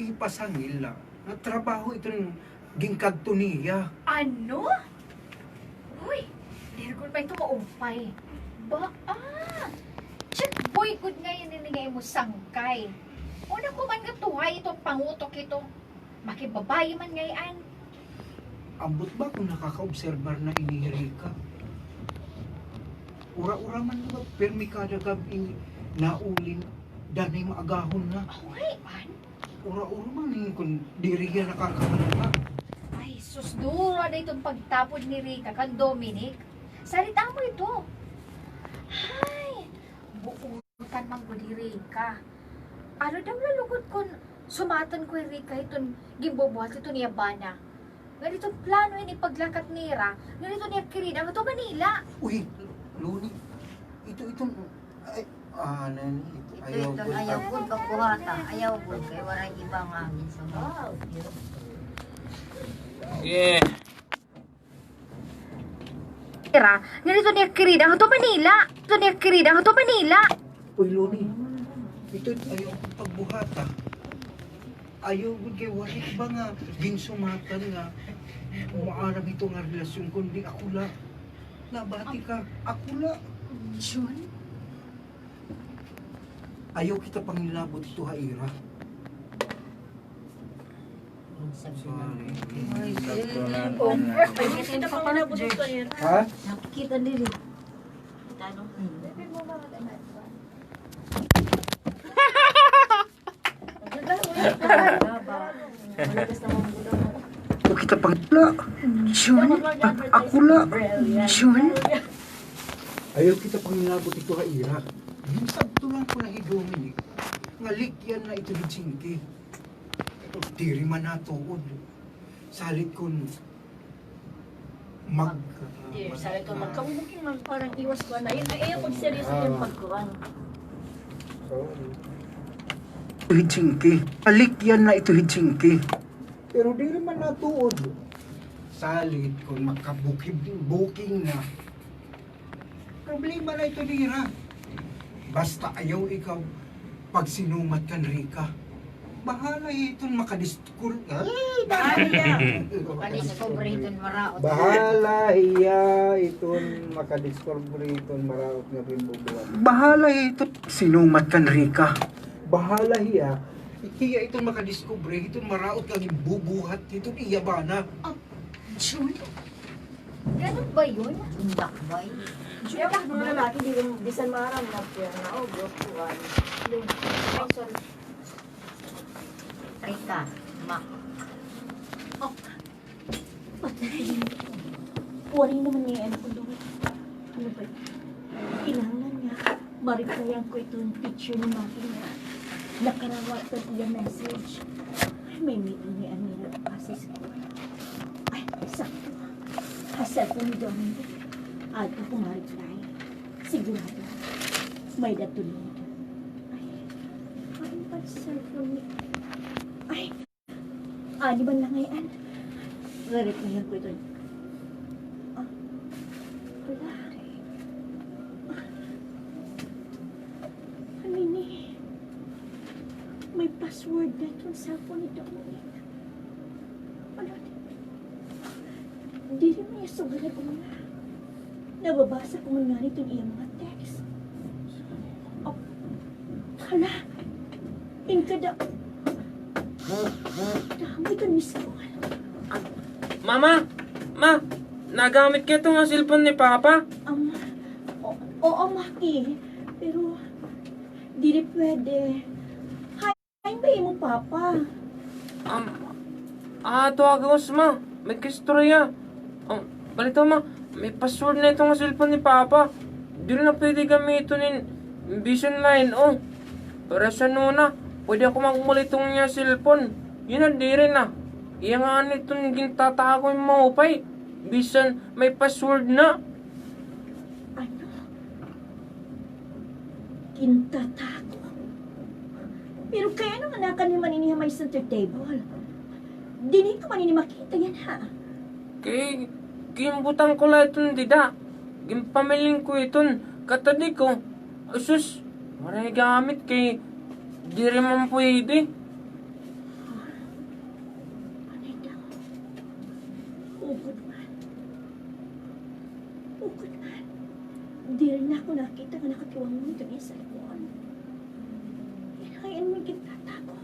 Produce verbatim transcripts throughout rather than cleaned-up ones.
Ipasangil la nga trabaho iton ginkadto niya. Ano? Hoy, diri ko pa ito maupay. Ba, ah, check boy gud ngay-an ini nga imo sangkay. Una ko man nga tuhay ito, pangutok ito. Makibabayi man ngay-an. Ambot ba kon nakakaobserbar na ini hi Rica? Ura-ura man ba, pirmi kada gab-i naulin, danay maagahon na. Hoy, an? Ura-ura man kon diri hiya nakakaano na. Ay, sus, duro na iton pagtapod ni Rica kan Dominic. Salit amo ito. Ay, buotan man gud hi Rica. Ano daw la lugod kon sumatan ko hi Rica iton ginbubuhat iton iya bana. Ngan iton plano ini paglakat nira, ngan iton iya kirida ngadto Manila. Uy, Loni, ito, ito, ay, ah, nani, ito, ito, ayaw gud, ayaw gud pagbuhata, ayaw gud, kay waray iba nga ginsumat. Yeah. Ira, ngan ito niya kirida ngadto Manila. Ito niya kirida ngadto Manila. Uy, Loni, ito, ayaw gud pagbuhata. Ayaw gud kay waray iba nga ginsumatan nga umaaram ito nga relasyon kundi ako la. Nabati ka, ako la. Jun? Ayaw kita pangilabot ito ha ira. Ay, ay, ay, ay, ay, kita pangilabot ito ha ira. Ha? Nakita diri. Kita, no? Ayaw kita pangila. Jun? Ah, ako la. Jun? Ayaw kita pangilabot ito ha ira. Ginsabtulan ko na hi Dominic nga likyan na ito hi Chinky. Diri man natuod. Salit kon mag- Diri, salit kon magkabubuking man, parang iwas ko na. Ay, ayaw pagseryoso yung pagkuhan. Hi Chinky. Likyan na ito hi Chinky. Pero diri man natuod. Salit kon magkabuking-buking na. Problema na ito nira. Basta ayaw ikaw pagsinumat kan Rica. Bahala hiton makadiskur-, ay, bahala. Makadiskubre hiton maraot. Bahala hiya iton makadiskubre hiton maraot nga ginbubuhat. Bahala hiton sinumat kan Rica. Bahala hiya. Hiya iton makadiskubre hiton maraot nga ginbubuhat hiton iya bana. Jun? Ganun ba yun? Dakbay. Yung mga lalaki, di mo, bisan maaram na pera na, oh, block ko, ano. Ay, sorry. Rika, ma. Oh. Waray naman ngay-an ako doon. Ano ba yun? Kinahanglan nga ma-replyan ko iton teacher ni Maki nga nakarawat kan iya message. Ay, may meeting ni Amira pa sa school. Ay, sakto. Ha cellphone ni Dominic. Adto ko ma-reply. Sigurado. May-ada tuloy. Ay, ano pa cellphone ni, ay, Ani man la ngay-an. Re-replyan ko ito. Ah, wala. Ano ini? May password na iton cellphone ni Dominic. Ano? Diri man niya sugad nga una. Nababasa ko man ngani iton iya mga text. Oh, hala, in kada, damo iton miss call. Mama! Ma! Nagamit ka ito nga cellphone ni Papa? Um, o-, oo, Maki. Pero, diri pwede. Hain ba imo papa? Um, ato agos, ma. May kaistorya. Um, balita, ma, may password na ito nga cellphone ni papa. Diri na pwede gamiton in bisan lain, o. Pero sa nuna, pwede ako magmula iton nga cellphone. Yana, diri na. Iya ngani iton gintatago hin maupay. Bisan may password na. Ano? Gintatago? Pero kay ano nga nakanhi man ini ha may center table? Diri ko man ini makita yana, ha? Kay ginbutang ko la iton dida. Ginpamiling ko iton katadi ko. Ay, sus, waray gamit kay diri man pwede. Diri na ako nakita nga nakatiwang mo ito niya sa likod. Hain mo gintatago?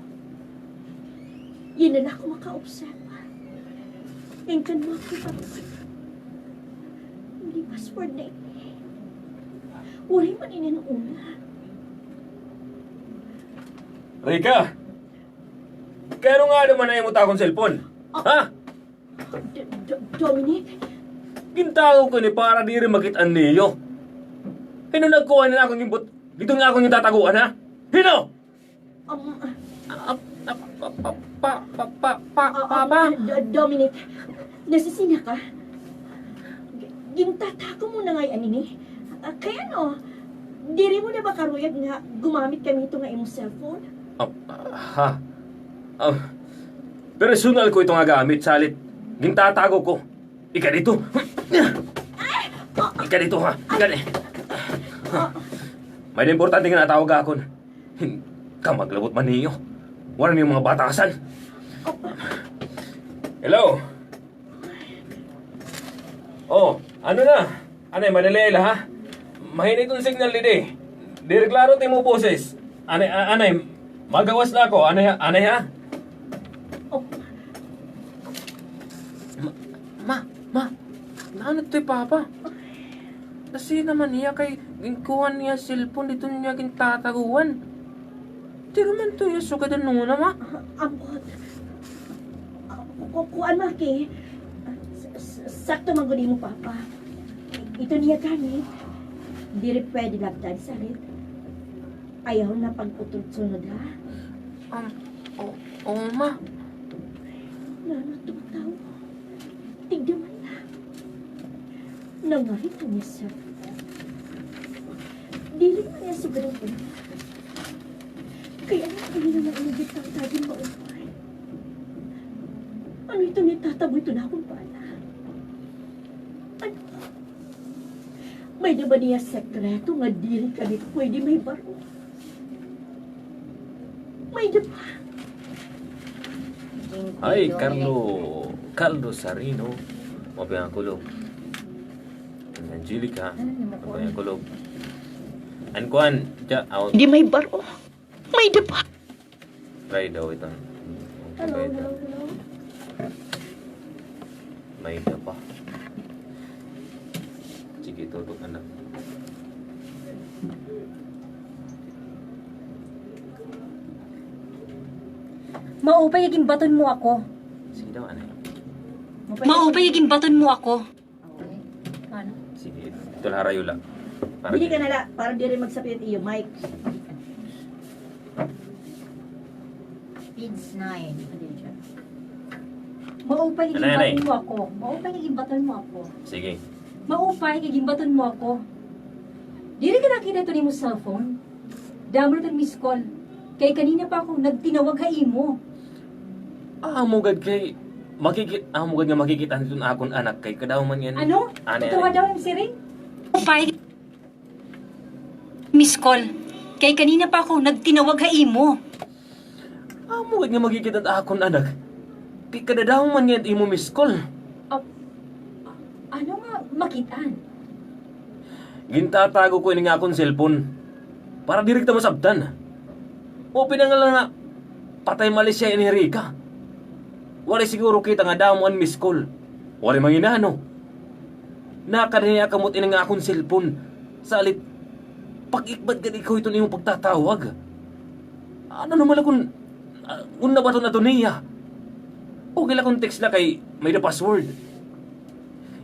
Yana la ako makaobserba. Yan kan mga kita. Hindi password na ini. Waray man ini an una. Rica! Kay ano nga naman an imo takon cellphone? Ah. Ha? D-, D-, Dominic? Gintago ko ini para diri makit-an niyo. Hin-o nagkuha hin akon ginbut-, didto nga akon gintataguan, ha? Hin-o? Um, ah, ah, pa, pa, pa, pa, pa, pa, Ah, ah, Papa? D-, Dominic, nasisina ka? G-, gintatago mo na ngay-an ini? Ah, kay ano, diri mo na ba karuyag nga gumamit kami hito nga imo cellphone? Ah, ha? Ah, personal ko ito nga gamit, salit gintatago ko. Ika didto. Ika didto, ha? Ika di-, may-ada importante nga natawag ha akon. Kamaglabot man niyo. Waray niyo mga batasan. Hello? Oh, ano na? Anay, madali la, ha? Mahina iton signal didi. Diri klaro it imo boses. Anay, a-, anay, magawas la ako. Anay, ha? Anay, ha? Oh. Ma, ma, ma. Naano ito hi Papa? Nasisina man hiya kay ginkuha niya cellphone didto niya gintataguan. Diri man ito iya sugad han una, ma. Ah, ambot. Ah, ku-, kuan, Maki. S-, s-, sakto man gud imo Papa. Ito niya gamit. Diri pwede labtan, salit ayaw na pag-utod sunod, ha? Um, o, oo, ma. Nano ito nga tawo? Tigda man la. Nangarit an iya cellphone. Diri man niya sugad an una. Kay ano, ano naman an gintatago hin maupay? Ano ito nga itatabo hito ha akon bana? Ano? May-ada ba niya sekreto nga diri kami pwede mahibaro? May-ada ba? Ay, Carlo, Carlo Sarino. Maupay nga kulop. Angelica, maupay nga kulop. An kuan, ja, aw. Di mahibaro. May-ada ba? Try daw iton. Hello, hello, hello. May-ada ba? Sige, tutok, anak. Maupay nga ginbaton mo ako. Sige daw, anay. Maupay nga ginbaton mo ako. Ano? Sige, ito la, harayo la. Para diri ka na la, para diri magsapit iyo mic. Page nine. Maupay nga ginbaton mo ako. Maupay nga ginbaton mo ako. Sige. Maupay nga ginbaton mo ako. Diri ka nakita ito nimo cellphone? Damo na it an miss call. Kay kanina pa ako nagtinawag ha imo. Amo gad kay makikit-, amo gad nga makikit-an iton akon anak kay kadamo man ngani. Ano? Ito daw an siring? Maupay miss call. Kay kanina pa ako nagtinawag ha imo. Amo gad nga makikit-an it akon anak. Kay kadamo man ngani it imo miss call. Ah, ano nga makit-an? Gintatago ko ini nga akon cellphone para diri kita masabtan. O pinangalan nga patay malisya ini hi Rica. Waray siguro kita nga damo an miss call. Waray manginano. Nakada niya kamot ini nga akon cellphone. Salit, pag-ikbat gad ikaw iton imo pagtatawag. Ano naman la kon, ah, kon nabaton na ito niya? Okay la kon text la kay may-ada password.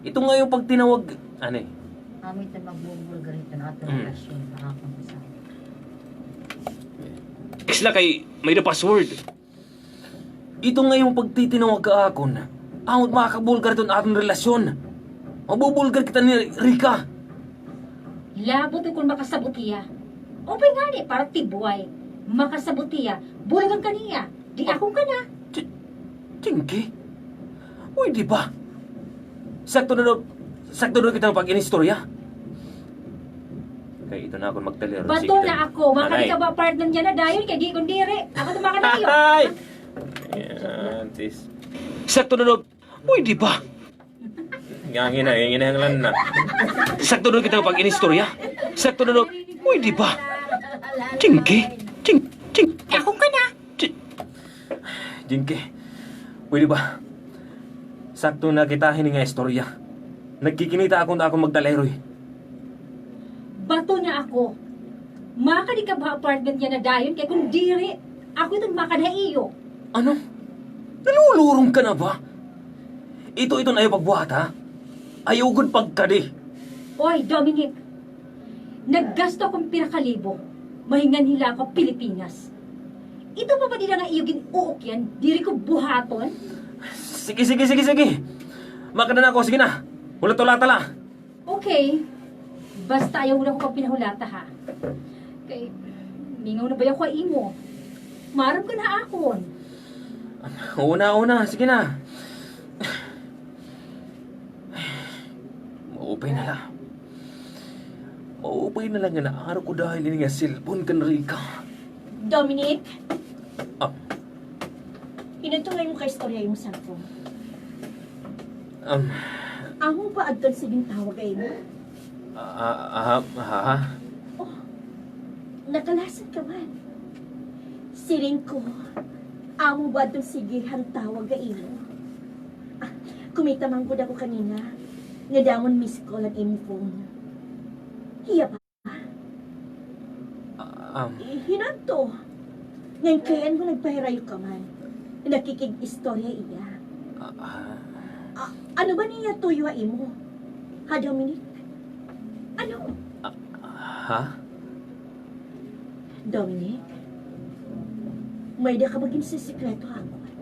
Ito nga iyo pagtinawag, anay. Amo ito magbubulgar ito na aton relasyon, ha akon asawa. Text la kay may-ada password. Ito nga iyo pagtitinawag ha akon, amo it makakabulgar iton aton relasyon. Mabubulgar kita ni Rica. Labot kon makasabot hiya. Upay ngani, para tibway. Makasabot hiya, bulagan ka niya. Di akon ka na. Ti-, Tingki? Uy, di ba? Sakto na daw, sakto na daw kita pag-inistorya. Kay ito na akon magtalir. Bato na ako. Makadi ka ba partner niya na dayon kay di kon diri. Ako tumaka na iyo. Ay! Yan, tis. Sakto na daw. Uy, di ba? Ngangina, nginahanglan na. Sakto daw kita pag-inistorya. Sakto daw. Uy, di ba? Chinky, Chin-, Chin-, Ako ka na. Chi-, Jinky, pwede ba? Sakto na kita hini nga istorya. Nagkikinita ako na akon magdalaroy. Bato na ako. Makadi ka ba ha apartment niya na dayon? Kay kung diri, ako iton makadi ha iyo. Ano? Nalulurong ka na ba? Ito, ito na iyo pagbuhat, ha? Ayaw gud pagkadi. Oy, Dominic. Naggasto akon pira ka libo. Mahinganhi la ako ha Pilipinas. Ito pa ba dida nga iyo gin-uukyan, diri ko buhaton? Sige, sige, sige, sige. Makadi na ako, sige na. Hulat-hulata la. Okay. Basta ayaw na ako pagpinahulata, ha. Kay, mingaw na baya ako ha imo. Maaram ka na ha akon. Oo na, oo na. Sige na. Maupay na la. Maupay na la nga naaro ko dahil ini nga cellphone kan Rica. Dominic? Ah. Hin-o adto nga imo kaistorya ha imo cellphone? Um. Amo ba adton sige nga tawag ha imo? Ah, ah, ah, ah. Oh, nakalasad ka man. Siring ko, amo ba adton sige nga tawag ha imo? Ah, kumita man gud ako kanina nga damo nga miss call an imo phone. Hiya ba? Ah, um. Eh, hin-o adto? Ngan kay ano nagpahirayo ka man? Nakikig-istorya iya. Ah, ah. Ah, ano ba niya tuyo ha imo? Ha, Dominic? Ano? Ah, ha? Dominic? May-ada ka ba ginsisikreto ha akon?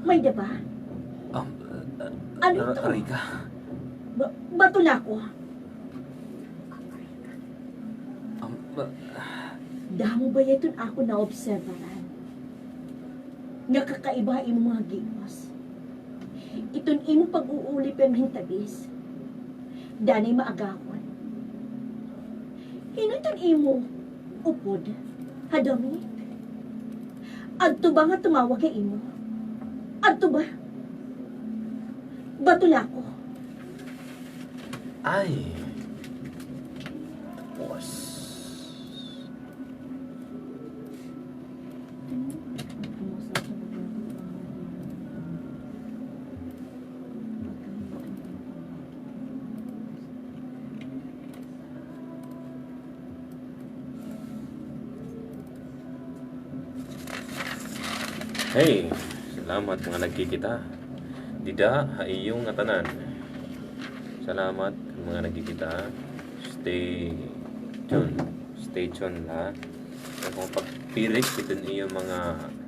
May-ada ba? Um, uh, ano ito? Rica. Ba-, bato na ako. Um, uh, damo baya iton akon naobserbaran nga kakaiba ha imo mga gios. Iton imo pag-uuli pirme hin tabis. Danay maagahon. Hin-o iton imo upod, ha, Dominic? Adto ba nga tumawag ha imo? Adto ba? Bato na ako. Ay. Tapos. Hey, salamat nga nagkikita. Dida ha iyo ngatanan. Salamat mga nagkikita. Stay tuned. Stay tuned, ha. Akon pagpirik iton iyo mga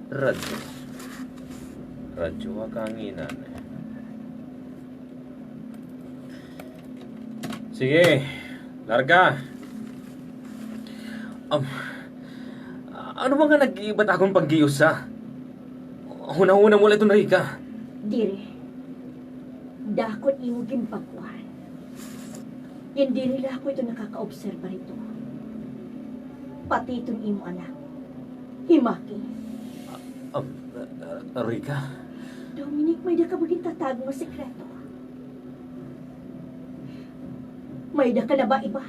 radyo. Radyo ha kahanginan. Sige, larga. Um, ano ba nga nag-iiba ha akon paggios, ha? Hunahuna mo la iton, Rica. Diri. Dako an imo ginbag-ohan. Ngan diri la ako iton nakakaobserba hito. Pati iton imo anak, hi Maki. Um, uh, uh, Rica. Dominic, may-ada ka ba gintatago nga sikreto? May-ada ka na ba iba?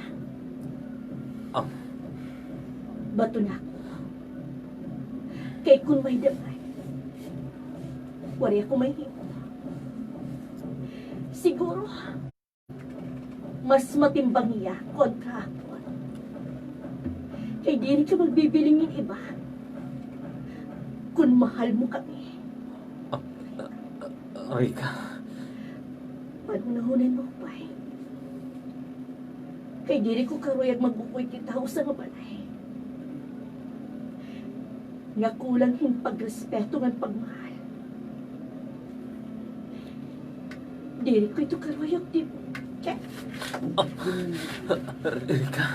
Ah. Bato na ako. Kay kon may-ada man, waray ako mahihimo. Siguro, mas matimbang hiya kontra akon. Kay diri ka magbibiling hin iba kon mahal mo kami. Ah, ah, ah, Rica. Panhunahunan mo, Pay. Kay diri ko karuyag mag-ukoy kita ha usa nga balay nga kulang hin pagrespeto ngan pagmahal. Diri ko ito karuyag, di ba? Ah, Rica.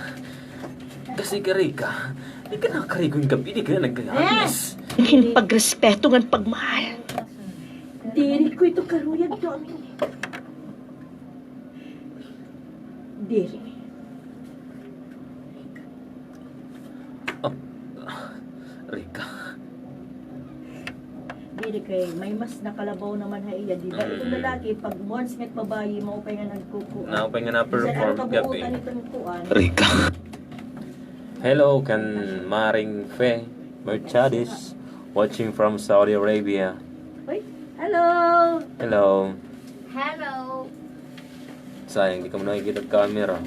Kasi ka, Rica. Di ka na karigo hin gab-i, di ka na nagkakanis. Hin pagrespeto ngan pagmahal. Diri ko ito karuyag, Dominic. Diri. Ah, Rica. Di kay may mas nakalabaw naman ha iya, di ba? Itong lalaki, pag once may babayi, maupay nga nagkukuan. Naupay nga na-perform gabi. Bisan ano kabuotan itong kuan. Rika. Hello, kan Maring Fe Mercedes, watching from Saudi Arabia. Uy, hello! Hello. Hello. Sayang, di kamo nakikita camera.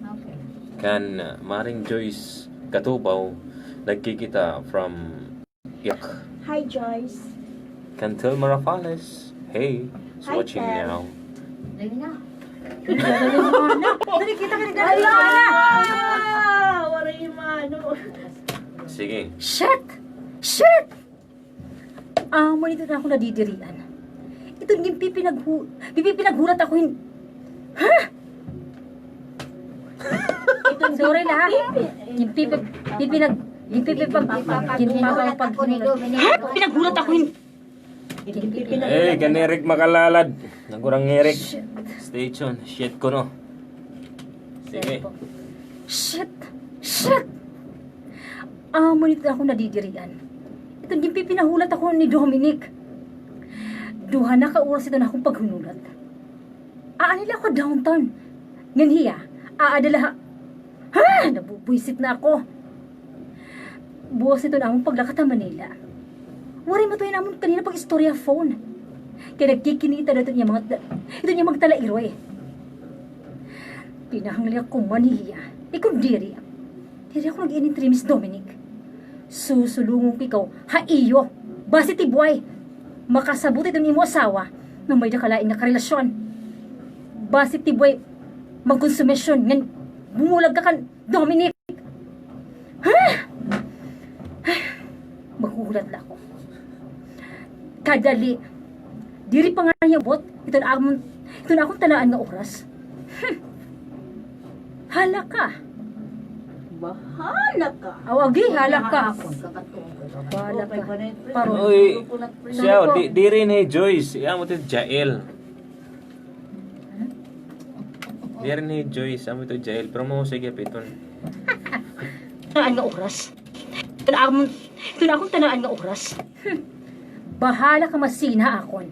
Okay. Kan, uh, Maring Joyce Katubaw, nagkikita from Yak. Hi, Joyce. Kan Telma Rafales, hey, is watching now. Dali na. Dali, kita ka na, dali. Hala! Waray mano. Sige. Shit! Shit! Amo ito na ako nadidirian. Ito ginpipinaghu-, ginpipinaghulat ako hin-, ha? Sorry la, ha? Ginpipi-, pipinag-, ginpipipag-, ginpipag-, ha? Pinaghulat ako hin-, Eh, kan Eric Makalalad. Nagurang Eric. Shit. Stay tuned. Shit kuno. Sige. Shit! Shit! Amo nito ako nadidirian. Ito, ginpipinahulat ako ni Dominic. Duha na ka oras ito na akong paghunulat. Aanhi la ako downtown. Ngan hiya, aada la ha, ha! Nabubwisit na ako. Buwas nito na amon paglakat ha Manila. Waray matuya namon kanina pag-istorya phone. Kay nagkikinita daw ito niya mga, ito niya magtalairoy. Pinahangli ako man hiya. Ikon diri. Diri ako nag-inintri, Miss Dominic. Susulungon ko ikaw ha iyo. Basi ti buhay makasabot iton imo asawa nga may-ada ka lain nga karelasyon. Basi ti buhay magkonsumisyon ngan bumulag ka kan Dominic. Ha? Maghuhulat la ako. Kadali. Diri pa nga niya abot iton amon, iton akon tanaan nga oras. Hmm. Hala ka. Bahala ka. Aw, agi, hala ka. Bahala ka. Paro. Uy, siya, di, diri ni Joyce. Iya mo ti Jael. Diri ni Joyce, amo ito Jael. Pero mahusay gihapon iton. Tanaan nga oras. Iton akon, iton akon tanaan nga oras. Hmm. Bahala ka, masina akon.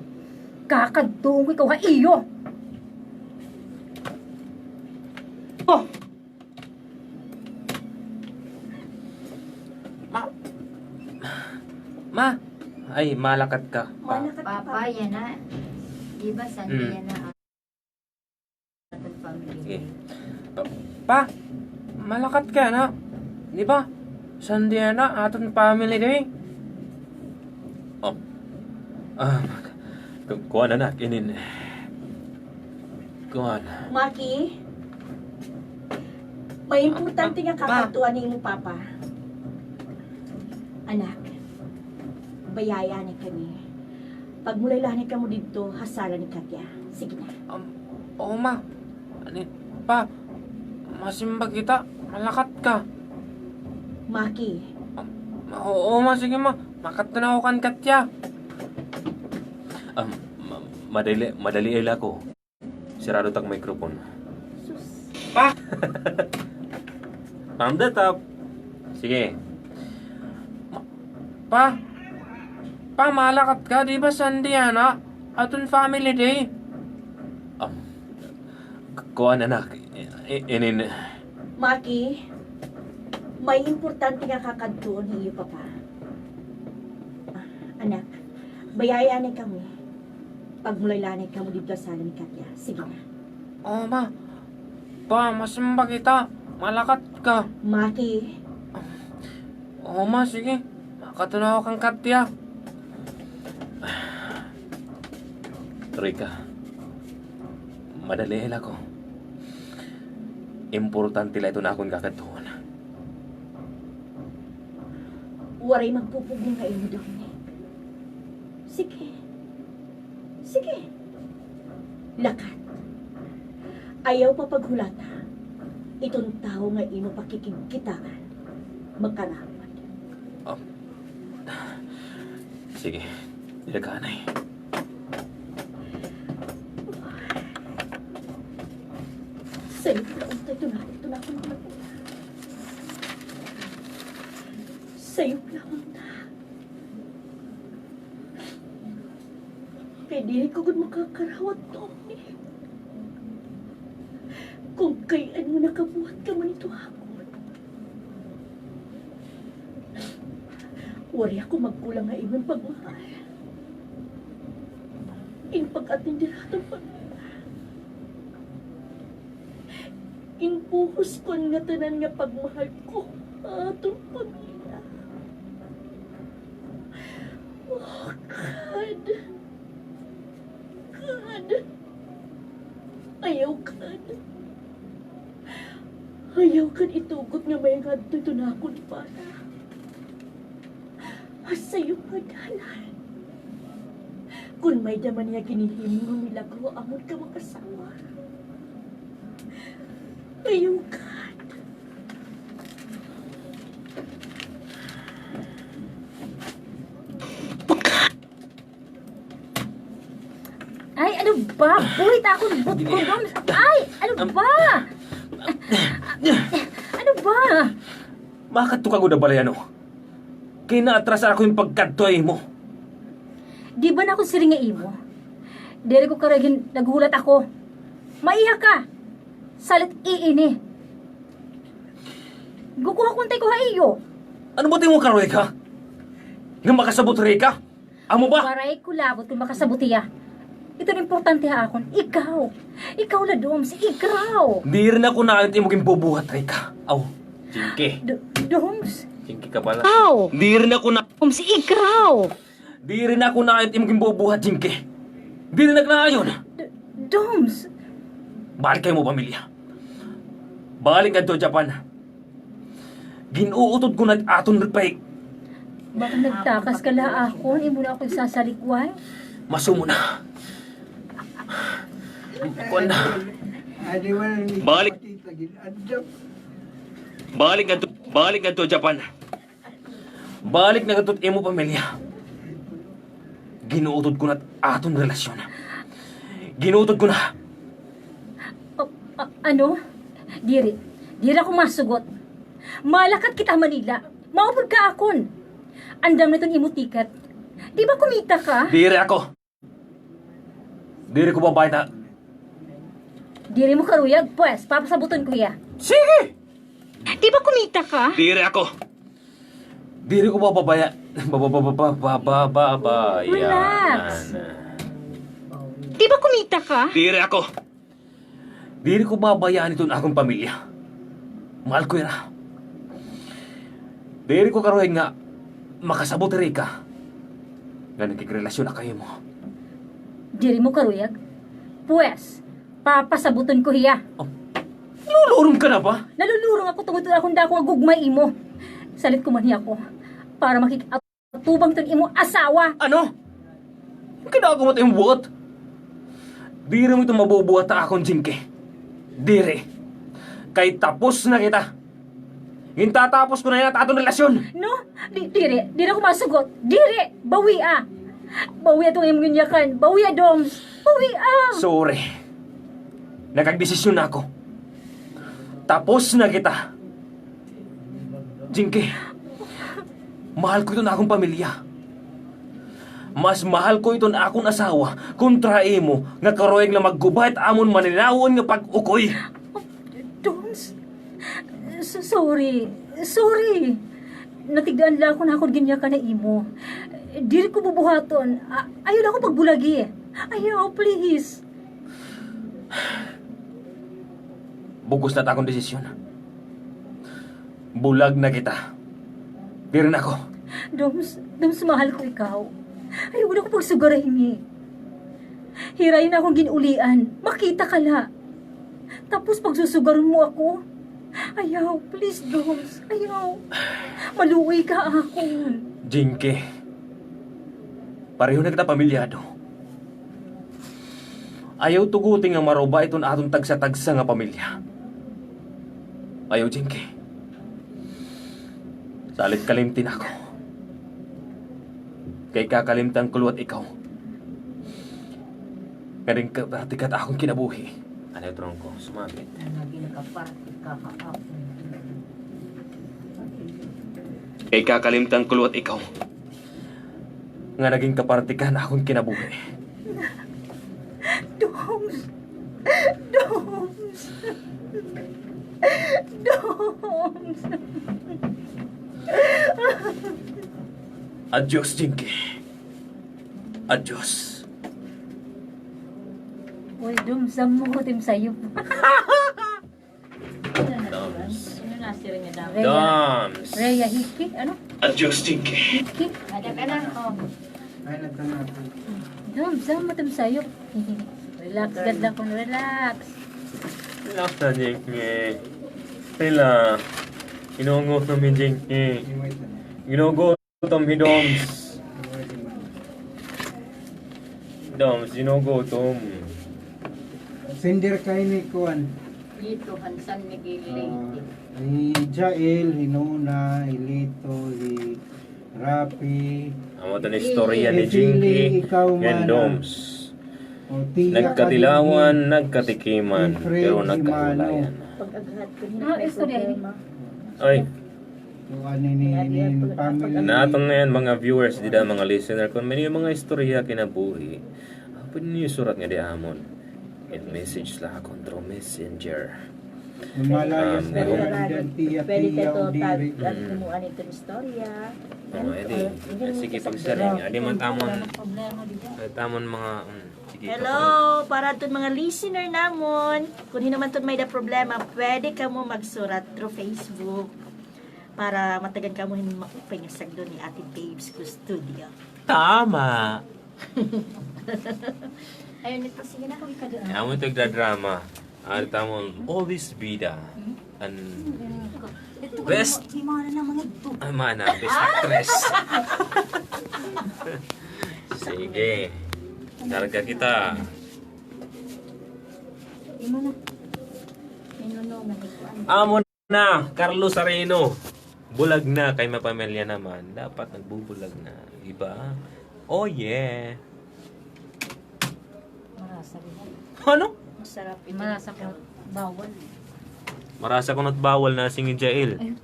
Kakadtuon ko ikaw ha iyo. Oh. Ma. Ma. Ay, malakat ka, Pa. Malakat ka, Pa. Papa, yana. Di ba, Sunday yana, ah, aton family day? Sige. Pa, pa, malakat ka yana. Di ba, Sunday yana, aton family day? Oh. Ah, ku-, kuan, anak, inin. Kuan. Maki, may importante nga kakadtuan ni imo papa. Anak, bayai anay kami. Pagmulay la anay kamo didto ha sala ni Katya. Sige na. Um, oo, ma. Ani, pa, masimba kita, malakat ka. Maki. Um, oo, ma, sige, ma. Makadto na ako kan Katya. Um, ma-, madali, madali la ako. Sirado tak microphone. Sus. Pa! From the top. Sige. Ma-, pa! Pa, malakat ka, di ba Sunday yana? Aton family day. Um, k-, kuan, anak. I-, i-, inin. Maki, may importante nga kakadtuon ni iyo papa. Anak, bayai anay kami. Pagmulay la anay kamo didto ha sala ni Katya. Sige na. Oo, ma. Pa, masimba kita. Malakat ka. Maki. Oo, ma, sige. Makadto na ako kan Katya. Rika, madali la ako. Importante la iton akon kakadtuon. Waray magpupugong ha imo, Dominic. Sige. Sige. Lakat. Ayaw pa paghulata. Iton tawo nga imo pakikigkitaan, makaraot. Ah. Sige. Diri ka anay. Sayop la unta, ito na, ito na ako. Sayop la unta. Diri ko gud makakarawat, Tony. Kon kay ano nakabuhat ka man ito ha akon. Waray ako magkulang ha imo pagmahal. In pag-atender ha aton pamilya. In buhos ko nga tanan nga pagmahal ko ha aton pamilya. Oh, God. God. Ayaw, God. Ayaw, God, itugot nga may ngadto ito na akon bana. Sayo nga dalan. Kon may-ada man niya ginhihimo nga milagro amon ka mag-asawa. Ayaw, God. Ay, ano ba? Buhit akon buot kondom. Ay, ano ba? Ano ba? Makadto ka gud ha balay, ano? Kay naatrasar ako hin pagkadto ha imo. Di ba nakon siring ha imo? Diri ko karuyag hin naghulat ako. Maiha ka. Salit iini. Gukuha ko intay ko ha iyo. Ano ba it imo karuyag, ha? Nga makasabot hira ka? Amo ba? Waray ko labot kon makasabot hiya. Ito an importante ha akon. Ikaw. Ikaw la, Doms. Ikaw. Diri na ako naayon it imo ginbubuhat, Rika. Aw, Jinky. Do-, Doms. Jinky ka pala. Aw. Diri na ako na- Doms, ikaw. Diri na ako naayon it imo ginbubuhat, Jinky. Diri na ako naayon. D-, Doms. Balik ka ha imo pamilya. Balik ngadto ha Japan. Gin-uutod ko na it aton pay- Baka nagtakas ka la ha akon, imo na ako isasalikway. Masumo na. Kuan na. Balik. Balik ngadto, balik ngadto Japan. Balik na ngadto it imo pamilya. Gin-uutod ko na it aton relasyon. Gin-uutod ko na. A-, a-, ano? Diri. Diri ako masugot. Malakat kita ha Manila. Maupod ka ha akon. Andam na iton imo ticket. Di ba kumita ka? Diri ako. Diri ko babayaan. Diri mo karuyag? Pwes, papasaboton ko hiya. Sige! Di ba kumita ka? Diri ako. Diri ko bababaya-, baba-, baba-, baba-, babayaan. Relax. Di ba kumita ka? Diri ako. Diri ko babayaan iton akon pamilya. Mahal ko hira. Diri ko karuyag nga makasabot hira ka nga nakigrelasyon ako ha imo. Diri mo karuyag? Pwes, papasaboton ko hiya. Oh, nalulurom ka na ba? Nalulurom ako tungod ha akon dako nga gugma ha imo. Salit ko man hiya ako para makig- tubang iton imo asawa. Ano? Kinagumot imo buot. Diri mo ito mabubuhat ha akon, Jinky. Diri. Kay tapos na kita. Gintatapos ko na yana it aton relasyon. No? Di-, diri. Diri ako masugot. Diri. Bawia. Bawia iton imo ginyakan. Bawia, Doms. Bawia. Sorry. Nakagdesisyon na ako. Tapos na kita. Jinky, mahal ko iton akon pamilya. Mas mahal ko iton akon asawa kontra imo nga karuyag la magguba hit amon maninawon nga pag-ukoy. Doms, so-, sorry. Sorry. Natigdaan la ako nga akon ginyakan ha imo. Diri ko bubuhaton. A-, ayaw la ako pagbulagi. Ayaw, please. Bug-os na it akon desisyon. Bulag na kita. Diri na ako. Doms, Doms, mahal ko ikaw. Ayaw na ako pagsugaran hini. Hira ini akon gin-ulian. Makita ka la. Tapos pagsusugaron mo ako. Ayaw, please, Doms. Ayaw. Maluoy ka ha akon. Jinky. Pareho na kita pamilyado. Ayaw tuguti nga maruba iton aton tagsa-tagsa nga pamilya. Ayaw, Jinky. Salit kalimti na ako. Kay kakalimtan ko liwat ikaw. Nga naging kaparte ka ha akon kinabuhi. Ano, Trongko? Sumabit. Kay kakalimtan ko liwat ikaw. Nga naging kaparte ka ha akon kinabuhi. Doms! Doms! Adios, Jinky. Adios. Uy, Doms, amo ko tim sayop. Doms. Ano na, sir, nga Doms? Rhea. Doms. Rhea Hickey, ano? Adios, Jinky. Hickey? Ada ka na, oh. Ay, nagtanong ako. Doms, amo tim sayop. Relax gad la kon relax. Relax na, Jinky. Relax. Ginungutom hi Jinky. Ginungutom hi Doms. Doms, ginungutom. Sender kay ni kuan. Dito, han San Miguel, Leyte. Ah, ni Jael, hi Nona, hi Lito, hi Rapi. Amo ito an istorya ni Jinky ngan Doms. Nagkatilawan, nagkatikiman, pero nagkahiwalayan. Pag-aghat ko nila, ah, istorya ini. Ay. An aton ngay-an, mga viewers dida, mga listener, kon may mga istorya kinabuhi, ah, pwede niyo surat ngadi ha amon. I-message la ha akon through messenger. Malayo sa pwede, pwede ka to tag-, tag-, kumuha nito ng istorya. Oo, edi. Sige, pag-share niyo. Adi man tamon, tamon mga, mm, sige, hello, para adton mga listener namon. Kon hin-o man ton may-ada problema, pwede kamo magsurat through Facebook para matagan kamo hin maupay nga sagdon ni Ate Babes Custodio. Tama. Ayun, ito, sige na, kami ka doon. Amo ito nagdadrama. Ari tamon, always bida. An best. Ay, mana, best actress. Sige. Karga kita. Amo na. Amo na, Carlos Areno. Bulag na, kay mapamilya naman. Dapat nagbubulag na. Di ba? Oh, yeah. Marasa rin yan. Ano? Masarap ito. Marasa kuno bawal. Marasa kuno bawal na, sige, Jael. Ay.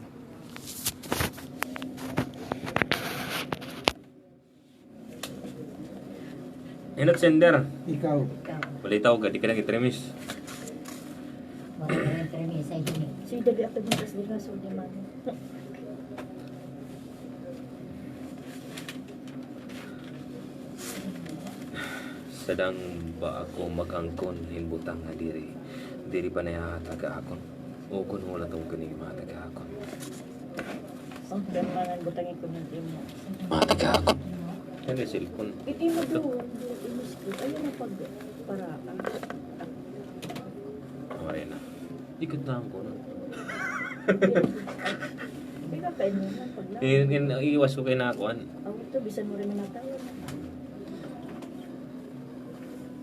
Hin-o it sender? Ikaw. Ikaw. Balitaw ka, di ka na gitrimis. Wala ka na gitrimis, ay, hindi. Sige, dali ako dito sa ligaso, di man. Sadang ba ako mag-angkon hin butang nga diri, diri pa nahihatag ha akon? Ukon hulat ako kini mahatag ha akon. Pagdamanan, butangi ko ng imo. Mahatag ha akon. Ano, cellphone? Imo doon, imo script. Ayaw na pag-, para, ah, Mare na. Ikot na ako, no? Ikaw kayo muna, pag lang. In, in, iwas ko kay nakuan. Ang ito, bisan mo rin natawag.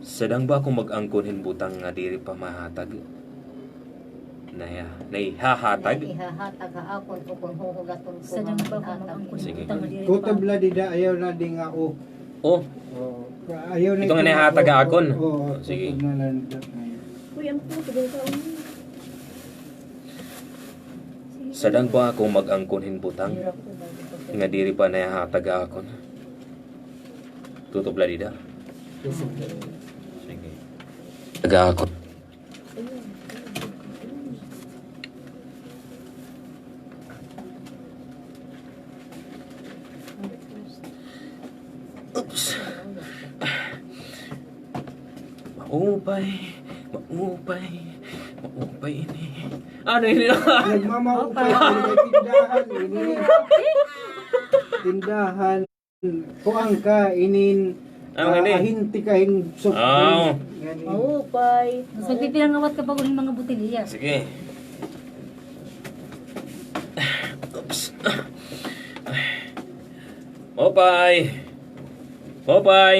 Sadang ba ako mag-angkon hin butang nga diri pa mahatag? Naya, naihahatag? Naihahatag ha akon, o kon huhulaton ko. Sadang ba ako mag-angkon hin butang nga diri pa? Sige. Kutob la dida, ayaw na di nga, o. Oh. Oh. Ayaw na ito nga naihatag ha akon. Oo, sige. Kutob na lang dida. Uy, ang kutob, ang kaon. Sadang ba ako mag-angkon hin butang nga diri pa naihatag ha akon? Tutob la dida. Sige. Taga ako. Oops. Maupay, maupay, maupay ini. Ano ini? Nagmamaupay, may tindahan ini. Tindahan. Kuan ka, inin, ah, ahinti ka hin soft drink. Aw. Maupay. Mas magpipila nga wat ka pa hin mga botelya. Sige. Oops. Maupay. Maupay.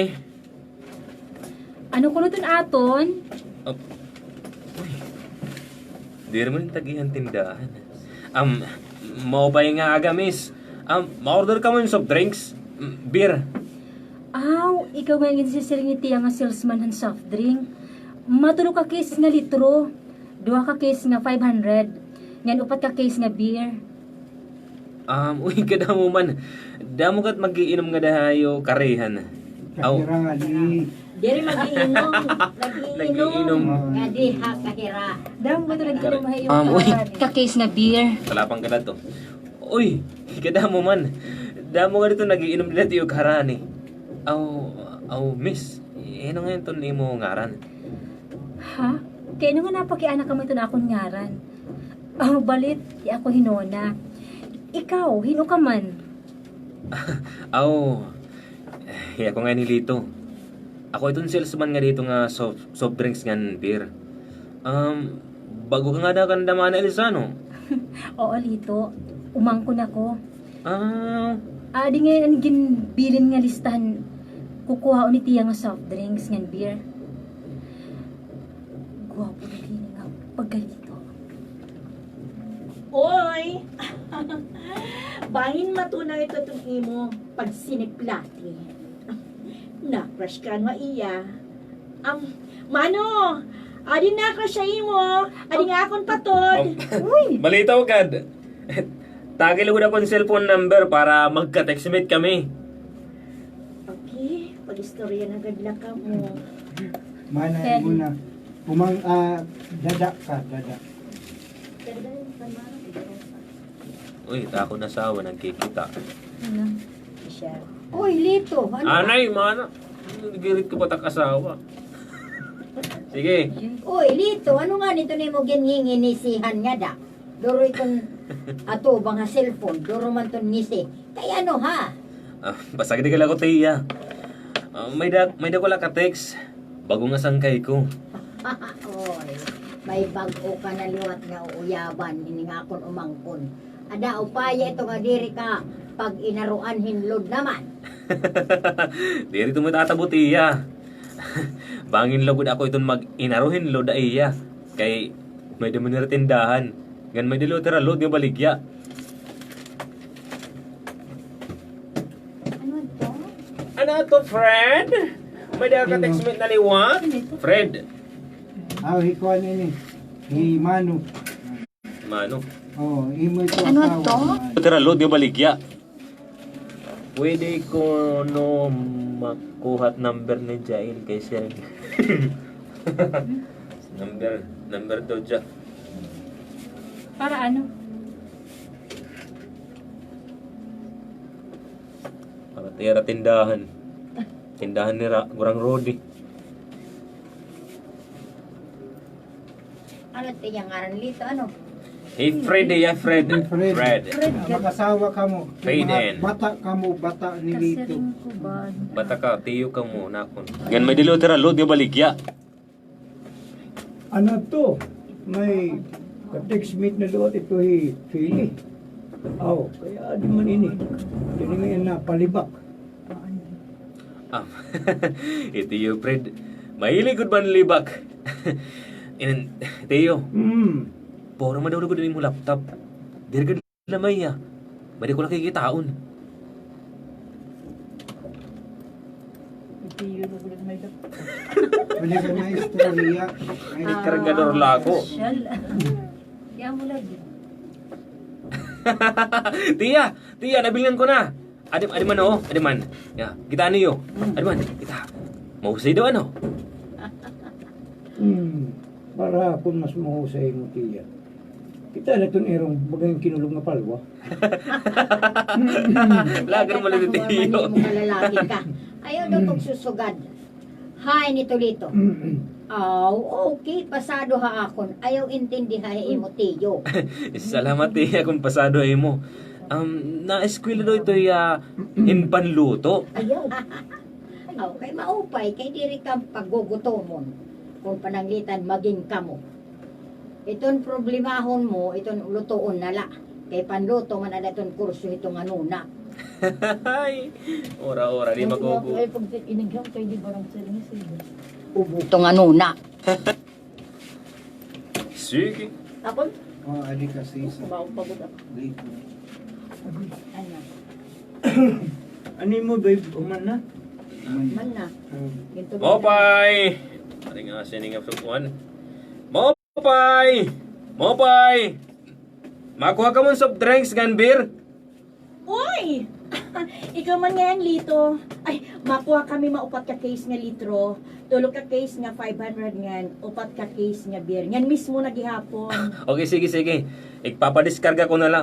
Ano kuno iton aton? Uy. Diri man tag-iya an tindahan. Um, maupay nga aga, miss. Um, ma-order kamo hin soft drinks? Mm, beer. Aw, ikaw nga an ginsiring ni tiya nga salesman han soft drink. Matulo ka case nga litro, duha ka case nga five hundred, ngan upat ka case nga beer. Um, uy, kadamo man. Damo kat mag-iinom ngada hayo karihan. Aw. Kahira nga di. Diri mag-iinom. Nag-iinom. Nag-iinom. Nga di ha kahira. Damo ba talaga inom ha iyo? Um, uy. Ka-case nga beer. Palapang ka na to. Uy, kadamo man. Damo nga dito nag-iinom dida tiyo karani. Aw, aw, miss. Ano nga ito nimo ngaran? Ha? Kay ano nga napakiana kamo ito na akon ngaran? Aw, balit, di ako hinona. Ikaw, hino ka man? Aw, ako nga ni Lito. Ako iton salesman nga dito nga soft, soft drinks ngan beer. Um, bago ka nga da kan Damana Elizano? Oo, Lito. Umangkon ako. Ah. Adi ngay-an an ginbilin nga listahan, kukuhaon ni tiya nga soft drinks ngan beer. Guwapo na kini nga pagkalito. Oy! Bangin matunaw ito tong imo pagsiniplati. Na-crush ka nga iya. Am, mano, adi na-crush ha imo. Adi nga akon patod. Uy! Malitaw gad. Tagi lugod akon cellphone number para magka-textmate kami. Okay, pag-istorya na gad la kamo. Mana mo na. Umang, ah, dada ka, dada. Uy, ta akon asawa nagkikita. Ano? Siya. Uy, Lito, ano ka? Anay, mana. Girit ko pa tak asawa. Sige. Uy, Lito, ano nga nito nimo gininginisihan nga da? Duro iton atubang ha cellphone, duro man ton ngisi. Kay ano, ha? Ah, basta gid kala ko, tiya. Ah, may da-, may da ko la ka-text. Bago nga sangkay ko. Oy, may bag-o ka na liwat nga uuyaban, hini nga akon umangkon. Ada upaya ito nga diri ka pag-inaruan hin load naman. Diri ito matatabo, tiya. Bangin lugod ako iton mag-inaru hin load ha iya. Kay may-ada man hira tindahan. Ngan may-ada liwat hira load nga baligya. Ano to? Ano to, Fred? May-ada ka textmate na liwat? Fred. Aw, hi kuan ini. Hi Mano. Mano. Oo, imo ito. Ano asawa to? Tira, load nga baligya. Pwede ko no makuha number ni Jael kay siya. Number, number daw dya. Para ano? Para tira tindahan. Tindahan ni Ra-, Gurang Rodi. Ano it iya ngaran, Lito? Ano? Hey, Fred, iya, Fred. Fred. Fred. Fred. Mag-asawa kamo. Fred and. Bata kamo, bata ni Lito. Bata ka, tiyo kamo, nakon. Ngan may-ada liwat hira load nga baligya. Ano to? May ka-textmate na liwat ito hi Philly. Aw, kay adi man ini. Diri nga napalibak. Ah, hi Tiyo Fred. Mahilig gud man libak. Inan, Tiyo. Hmm. Puro man daw lugod an imo laptop. Diri gud lamay, ah. May-ada ko la kikitaon. Tiyo, lugod an may laptop. Pwede ka na istorya. May kargador la ako. Siya la. Di amo lagi. Tiya, tiya, nabilngan ko na. Adi, adi man, o. Adi man. Ya, kita niyo. Adi man, kita. Mahusay daw, ano? Hmm. Para akon mas mahusay mo, tiya. Kita la iton irong baga hin kinulog nga palwa. Lagan mo lang, tiyo. Imo kalalaki ka. Ayaw daw pagsusugad. Hay, ni Tolito. Mm-mm. Aw, okay, pasado ha akon. Ayaw intindi ha imo, tiyo. Salamat, tiya, kon pasado ha imo. Um, naeskwela daw ito, ya, hin panluto. Ayaw. Aw, kay maupay, kay diri ka paggugutomon. Kon pananglitan, maging kamo. Iton problemahon mo, iton lutoon na la. Kay panluto man ada iton kurso hito nga nuna. Ay, ora-ora, di makugo. Ay, pag inigam kay di barang sila ni sila. Ubo. Ito nga nuna. Sige. Apon? O, adi kasi sa. Baon pa gud ako. Dito. Ano? Ano mo, babe? Human na? Human na. Hmm. Ginto ba? Mopay! Pare nga sining nga kuan. Mopay! Mopay! Makuha kamo hin soft drinks ngan beer? Uy! Ikaw man ngay-an, Lito. Ay, makuha kami mga upat ka case nga litro, tulo ka case nga five hundred ngan upat ka case nga beer. Ngan mismo na gihapon. Okay, sige, sige. Igpapadiskarga ko na la.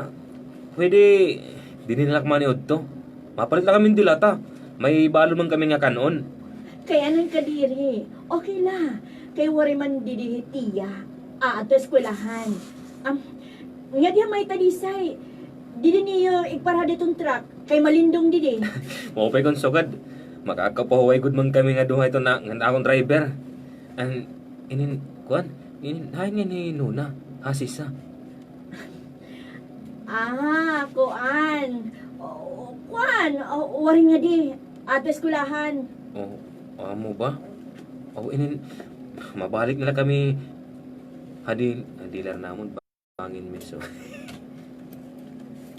Pwede, dinhi na la kami udto. Mapalit la kami hin dilata. May balon man kami nga kan-on. Kay ano, kadiri? Okay la. Kay waray man didi hi Tia. Aadto eskwelahan. Am, nga diha may talisay. Didi niyo igparada iton truck. Kay malindong didi. Maupay kon sugad. Makakapahuway gud man kami nga duha ito na, nga akon driver. An, inin, kuan? Inin, hain ngani hi Nona? Hasisa. Ah, kuan. O, kuan. O, waray ngadi. Aadto eskwelahan. O, amo ba? O, inin, mabalik na la kami ha di-, ha dealer namon. Bangin miso.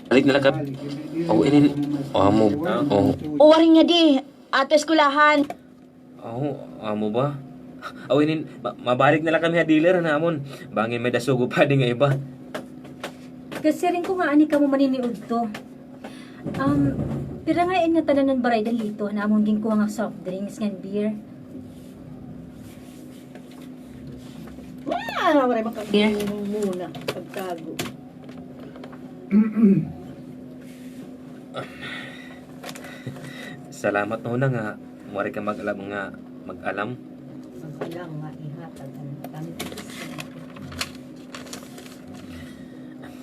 Balik na la kami. O, inin, o, amo. O. O, waray ngadi. Aadto eskwelahan. O, amo ba? O, inin, ma-, mabalik na la kami ha dealer namon. Bangin may-ada sugo pa di nga iba. Kasiring ko nga anay kamo maniniudto. Um, pira nga in nga tanan nga barayda dito nga amon ginkuha nga soft drinks ngan beer? Ah, waray man kami muna pagtago. Salamat, Nona, nga waray ka mag-alam nga mag-alam. Mag-alam nga ihatag an matamis.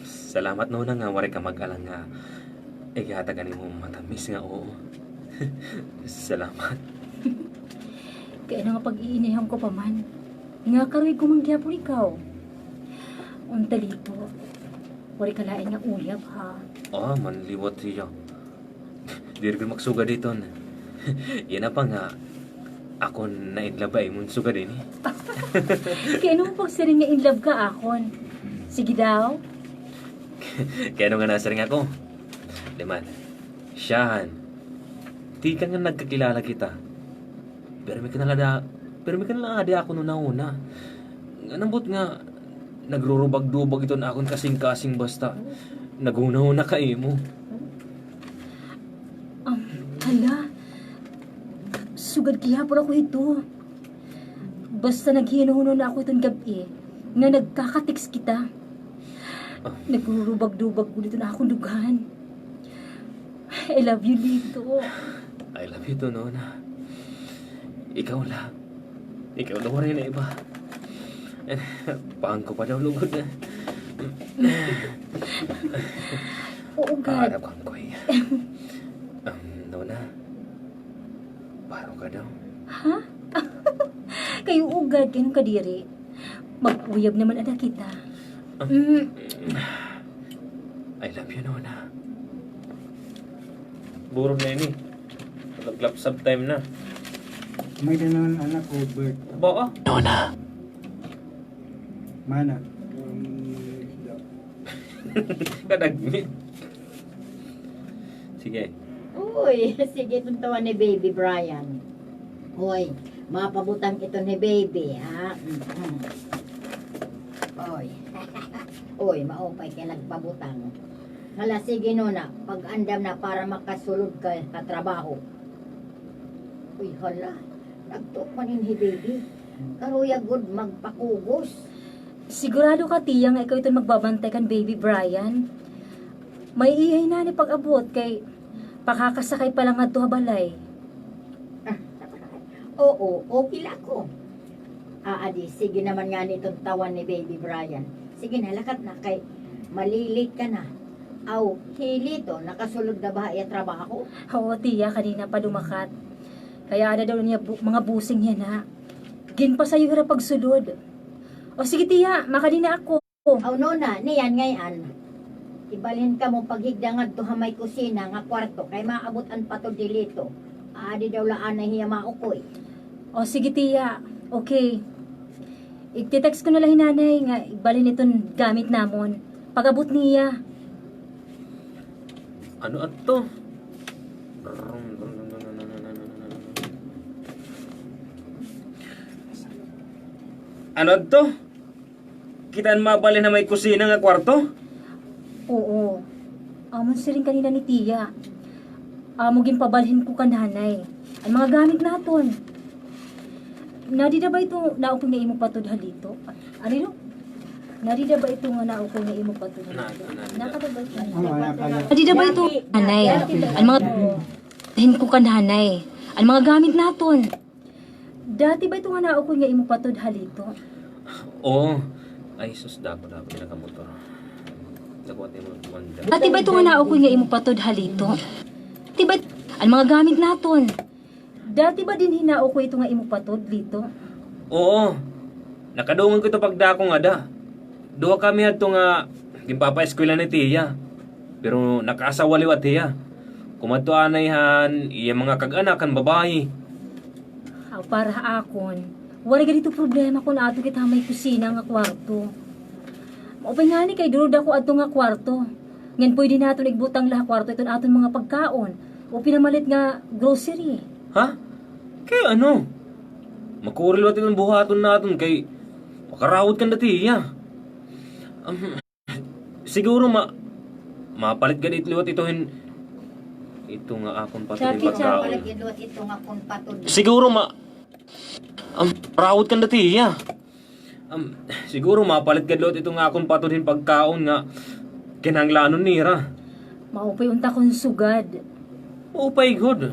Salamat, Nona, nga waray ka mag-alam nga ihatag an imo matamis nga oo. Salamat. Kay ano nga pag-iinihan ko pa man? Nga karoy ko man gihapon ikaw. Unta dito, waray ka lain nga uyab, ha? Ah, manliwat hiya. Diri gud maksugad iton. Yana pa nga, akon na-in love ha imon sugad ini. Kay ano mo pagsiring nga in love ka akon? Sige daw. Kay ano nga nasiring ako? Di man. Siyahan. Tikang nga nagkakilala kita. Pirmi ka na la da, pirmi ka na la adi ako hunahuna. Ngan ambot nga nagrurubag-dubag iton akon kasingkasing basta naghunahuna ka ha imo. Um, hala. Sugad gihapon ako hito. Basta naghinunahuna ako hiton gab-i nga nagkaka-text kita. Ah. Nagrurubag-dubag gud iton akon dughan. I love you, Lito. I love you too, Nona. Ikaw la. Ikaw la, waray na iba. Bangko pa daw lugod na. Oo, gad. Harap kang kuy. Um, Nona. Baro ka daw. Ha? Kay oo, gad, kay ano kadiri? Mag-uyab naman ada kita. Ah. Mm. I love you, Nona. Burog na ini. Nag-lapsab time na. May-ada naman anak ko, Bert. Ba, ah? Nona. Mana? Um, isda. Kadagmit. Sige. Uy, sige, tuntawan ni Baby Brian. Uy, mapabutang ito ni Baby, ha? Mm-mm. Uy. Uy, maupay kay nagpabutang. Hala, sige, Nona, pag-andam na para makasulod ka ha trabaho. Uy, hala, nagtuok man ini hi Baby. Karuya gud magpakugos. Sigurado ka, Tiya, nga ikaw iton magbabantay kan Baby Brian? May ihay na ni pag-abot kay pakakasakay pa la ngadto ha balay. Oo, okay la ako. Ah, adi, sige naman ngani iton tawan ni Baby Brian. Sige na, lakat na kay malilate ka na. Aw, hi Lito, nakasulod na ba ha iya trabaho? Oo, Tiya, kanina pa dumakat. Kay ada daw niya bu-, mga busing yana. Ginpasayo hira pagsulod. O sige, Tiya, makadi na ako. Aw, Nona, niyan ngay-an. Ibalhin kamo paghigda ngadto ha may kusina nga kwarto kay maabot an patod ni Lito. Adi daw la anay hiya maukoy. O sige, Tiya. Okay. Igte-text ko na la hi Nanay nga ibalhin iton gamit namon. Pag-abot niya. Ano adto? Ano adto? Kita an mabalhin ha may kusina nga kwarto? Oo. Amon siring kanina ni Tiya. Amo, ginpabalhin ko kan nanay an mga gamit naton. Nadida ba ito naukoy nga imo patud ha lito? Ano ito? Nadida ba ito nga naukoy nga imo patud ha lito? Nakada ba ito? Nadida ba ito, nanay? An mga hin ko kan nanay. An mga gamit naton. Dati ba ito nga naukoy nga imo patud ha lito? Oo. Ay, sus, dako, dako, pinakamotor. Dako, ate mo, kuwan, dako. Dati ba ito nga naukoy nga imo patud ha lito? Dati ba, an mga gamit naton. Dati ba dinhi naukoy ito nga imo patud, lito? Oo. Nakadungog ko ito pagdako ngada. Duha kami adto nga ginpapaeskwela ni tiya. Pero nakaasawa liwat hiya. Kumadto anay han iya mga kag-anak han babayi. Aw, para ha akon, waray gad ito problema kon adto kita ha may kusina nga kwarto. Maupay ngani kay duro dako adto nga kwarto. Ngan pwede naton igbutang la ha kwarto iton aton mga pagkaon o pinamalit nga grocery. Ha? Kay ano? Makuri liwat iton buhaton naton kay makarawot kan dati iya. Um, siguro ma-, mapalit gad it liwat ito hin, ito nga akon patud hin pagkaon. Mapalit gad liwat ito nga akon patud. Siguro ma-, um, rawot kan dati iya. Um, siguro mapalit gad liwat ito nga akon patud hin pagkaon nga kinahanglanon nira. Maupay unta kon sugad. Maupay gud.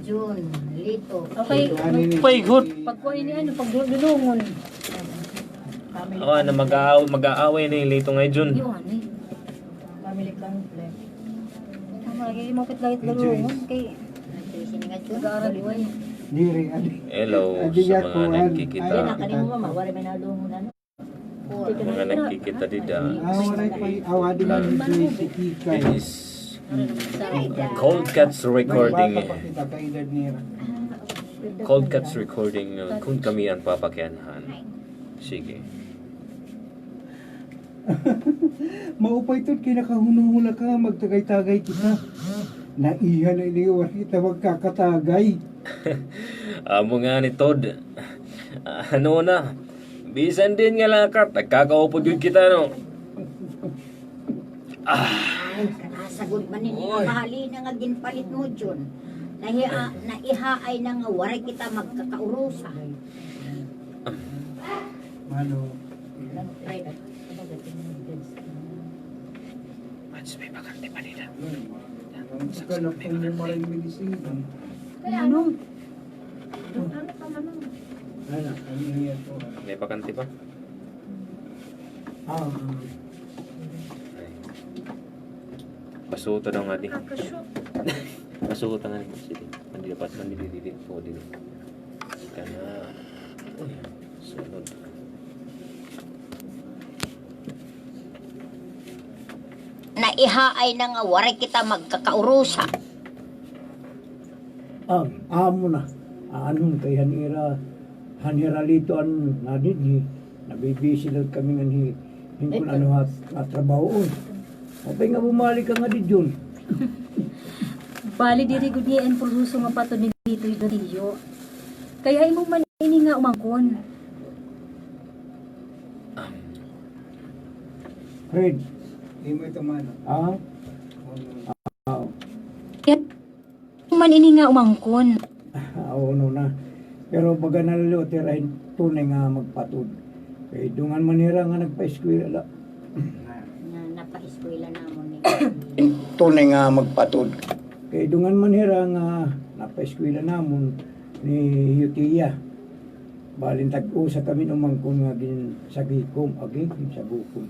Jun, Lito. Okay. Maupay gud. Pagkuha ini, ano, pagdulungon. Awa na, mag-aaw-, mag-aaway na yung Lito ngay Jun. Yun, eh. Family conflict. Tama lagi, mapit lagi dulungon kay nag-aaral buhay. Diri, adi. Hello sa mga nagkikita. Ay, nakanimo, mama, wala may nalungon, ano? Mga nagkikita dida. Ah, waray pa, aw, adi man, ah, si Kikay. This is Cold Cuts Recording. Bata pa kita, kaedad nira. Cold Cuts Recording, uh, kun kami an papakianhan. Sige. Maupay, Tod, kay nakahunahuna ka, magtagay-tagay kita. Naiha na ini, waray kita magkakatagay. Amo ngani, Tod. Ano na? Bisan diin nga lakat, nagkakaupod gud kita, no? Ah. Ay, nakasagod man ini nga bahalina nga ginpalit mo, Jun. Naiha-, naihaay na nga waray kita magkakaurusa. Mano. Mats, may bakante pa nila. Ano? May bakante pa? Ah. Ay. Pasuta daw nga di. Pasuta nga di. Sige. Mandi dapat, mandi di, di, di. O, di, di. Kana. Uy, sunod. Naihaay na nga waray kita magkakaurusa. Am, amo na. Aanhon kay han ira, han hira Lito an nadidhi. Nabibisi daw kami nganhi hin kun ano ha, ha trabahoon. Apay nga bumalik ka ngadi, Jun. Bali, diri gud niya an proseso nga patud ni Lito, Lito. Kay imo man ini nga umangkon. Fred. Imo ito man. Ah? Oo. Kay man ini nga umangkon. Ah, oo, no na. Pero baga na liwat hira hin tunay nga magpatud. Kay dungan man hira nga nagpaeskwela. Nga napaeskwela namon ni. Tunay nga magpatud. Kay dungan man hira nga napaeskwela namon ni Yutiya. Bali, tag-usa kami umangkon nga ginsagikom, agi, ginsagukom.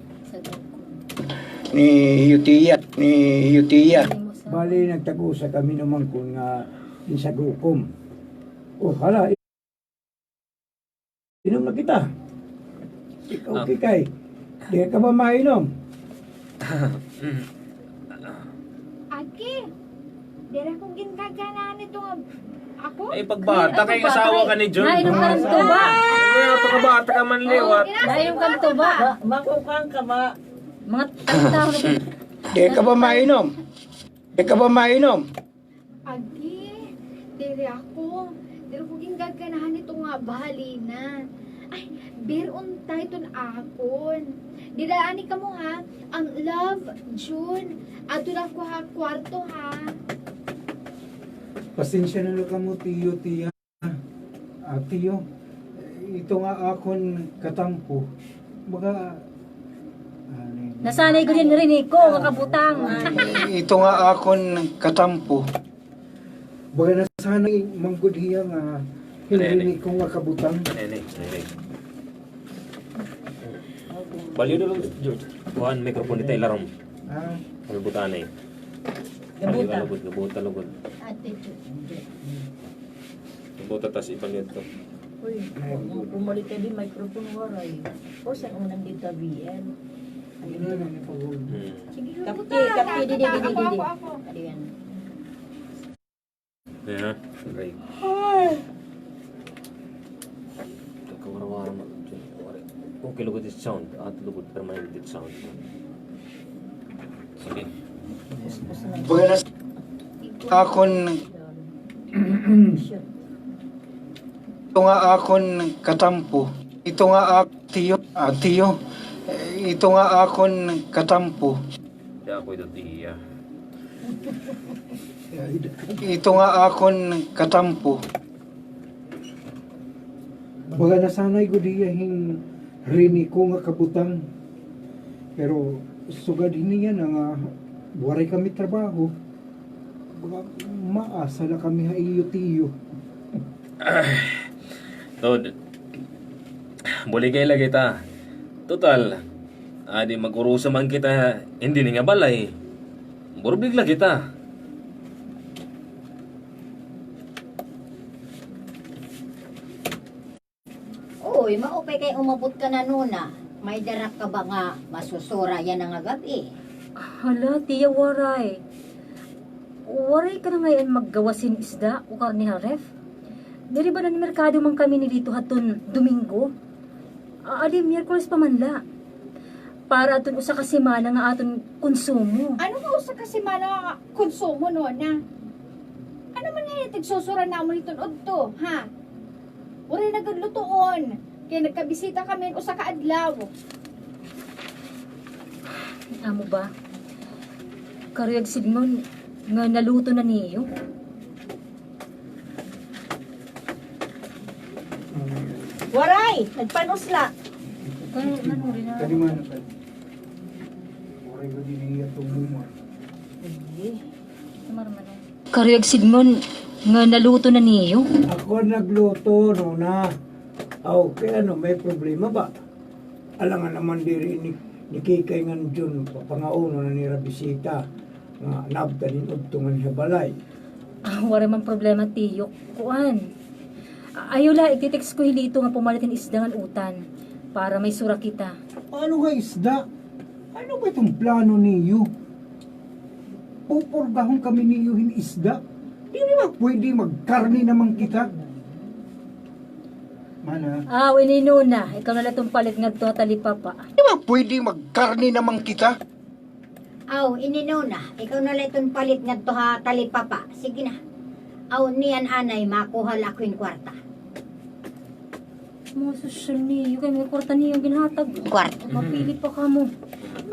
Ni Yutiya, ni Yutiya. Bali, nagtag-usa kami umangkon nga ginsagukom. O, hala, inom na kita. Ikaw, Kikay, di ka ba mainom? Aki, diri ko ginkaganahan ito nga ako. Ay, pagbata kay asawa ka ni Jun. Nainom ka ng tuba. Ay, pagkabata ka man liwat. Nainom ka ng tuba. Makukang ka ba? Mga tao na. Di ka ba mainom? Di ka ba mainom? Agi, diri ako. Diri ko gingaganahan ito nga bahalina. Ay, bir unta iton akon. Dida ani kamo, ha? Ang love, Jun. Adto na ko ha kwarto, ha? Pasensya na la kamo, tiyo, tiya. Ah, tiyo, ito nga akon katampo. Baga, ah, nasanay gud hin Riniko nga kabutang. Ito nga akon katampo. Baga nasanay man gud hiya nga hin Riniko nga kabutang. Baliw daw, George. Kuan, microphone dito, ilarom. Ah. Ano butanay? Gabuta. Gabuta, lugod. Attitude. Gabuta, tas iba nito. Uy, pumalit ka di microphone, waray. O, sa unang dito, B L. Ano na, ano pa, hmm. Sige, kapti, kapti, didi, didi, didi. Ako, ako, ako. Ano yan? Yeah, right. Kawara-wara man. Okay, lugod it sound. At lugod permanent it sound. Sige. Baga nas-, akon, ito nga akon katampo. Ito nga ak-, tiyo, ah, tiyo. Ito nga akon katampo. Di ako ito tiya. Ito nga akon katampo. Baga nasanay gud hiya hin Riniko nga kabutang. Pero sugad hini yana nga waray kami trabaho, baga maasa la kami ha iyo, tiyo. Tod, buligay la kita. Total, adi mag-urusa man kita, hindi ni nga balay. Burbig la kita. Uy, maupay kay umabot ka na, Nona. May dara ka ba nga masusura yana nga gab-i? Hala, tiya, waray. Waray ka na ngay-an maggawas hin isda o karne ha ref? Diri ba nanmerkado man kami ni Lito hadton Domingo? Adi, Miyerkules pa man la. Para adton usa ka semana nga aton konsumo. Ano nga usa ka semana nga konsumo, Nona? Ano man nga tigsusura namon hiton udto, ha? Waray na gad lutoon. Kay nagkabisita kami usa ka adlaw. Amo ba? Karuyag sidngon nga naluto na niyo? Waray! Nagpanusla. Kay, ano, rin na. Kadi man, kadi. Waray ko din iya tumuma. Sige. Tumar man, oh. Karuyag sidngon nga naluto na niyo? Ako nagluto, Nona. Aw, kay ano, may problema ba? Alangan naman diri ni, ni Kikay ngan Jun, papangauno na nira bisita nga naabtan hin udto nganhi ha balay. Ah, waray man problema, tiyo. Kuan. A-, ayaw la, igti-text ko hi Lito nga pumalit hin isda ngan utan para may sura kita. Ano nga isda? Ano ba iton plano niyo? Pupurgahon kami niyo hin isda? Diri ba pwede magkarne naman kita? Mana? Aw, ini Nona, ikaw na la iton palit ngadto ha talipapa. Diri ba pwede magkarne naman kita? Aw, ini Nona, ikaw na la iton palit ngadto ha talipapa. Sige na. Aw, niyan anay, makuha la ako hin kwarta. Mga sosyal niyo, kay may kwarta niyo ginhatag. Kwarta. Mapili pa kamo.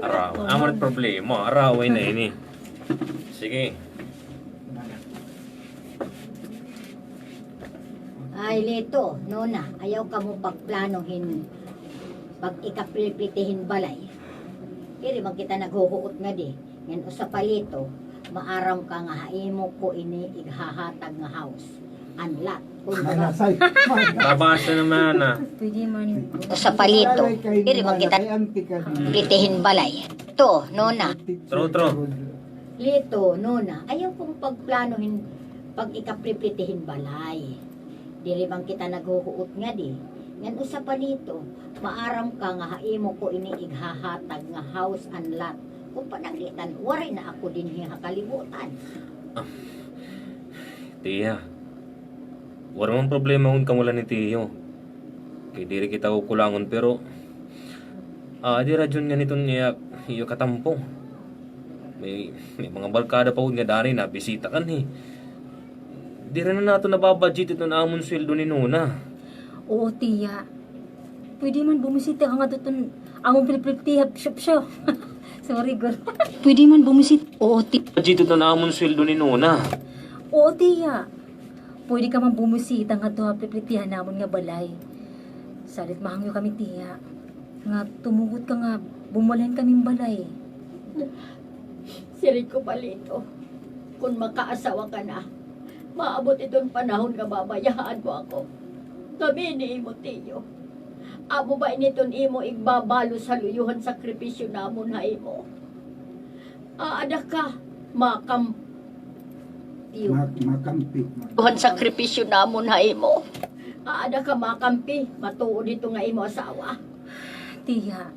Araw, amo it problema. Araway na ini. Sige. Ay, Lito, Nona, ayaw kamo pagplano hin pag-ikaplipliti hin balay. Diri man kita naghuhuot ngadi. Ngan usa pa, Lito, maaram ka nga ha imo ko ini ighahatag nga house and lot. Kumbaga, babasa naman, ah. Pwede man. Usa pa, Lito, diri man kita plitihin balay. To, Nona. True, true. Lito, Nona, ayaw kamo pagplano hin pag-ikaplipliti hin balay. Diri man kita naghuhuot ngadi. Ngan usa pa, Lito, maaram ka nga ha imo ko ini ighahatag nga house and lot. Kon pananglitan, waray na ako dinhi ha kalibutan. Ah, tiya, waray man problema kon kamo la ni tiyo. Kay diri kita kukulangon, pero, ah, diri rason nga niton iya, iyo katampo. May, may mga barkada pa gud nga danay nabisita kanhi. Diri na naton nababudget iton amon sweldo ni Nona. Oo, tiya. Pwede man bumisita ka ngadto iton amon piliplitiha, shop, shop. Sorry, guro. Pwede man bumisit-, oo, ti- Budget iton amon sweldo ni Nona. Oo, tiya. Pwede ka man bumisita ngadto ha plitplitihan namon nga balay. Salit mahangyo kami, tiya, nga tumugot ka nga bumalihan kami hin balay. Siring ko pa, Lito, kon makaasawa ka na, maabot iton panahon nga babayahan mo ako. Kami ni imo tiyo. Amo ba ini iton imo igbabalos ha luyo han sakripisyo namon ha imo? Aada ka makam-, iyo. Ma-, makampi. Luyo han sakripisyo namon ha imo. Aada ka makampi, matuod hito nga imo asawa. Tiya,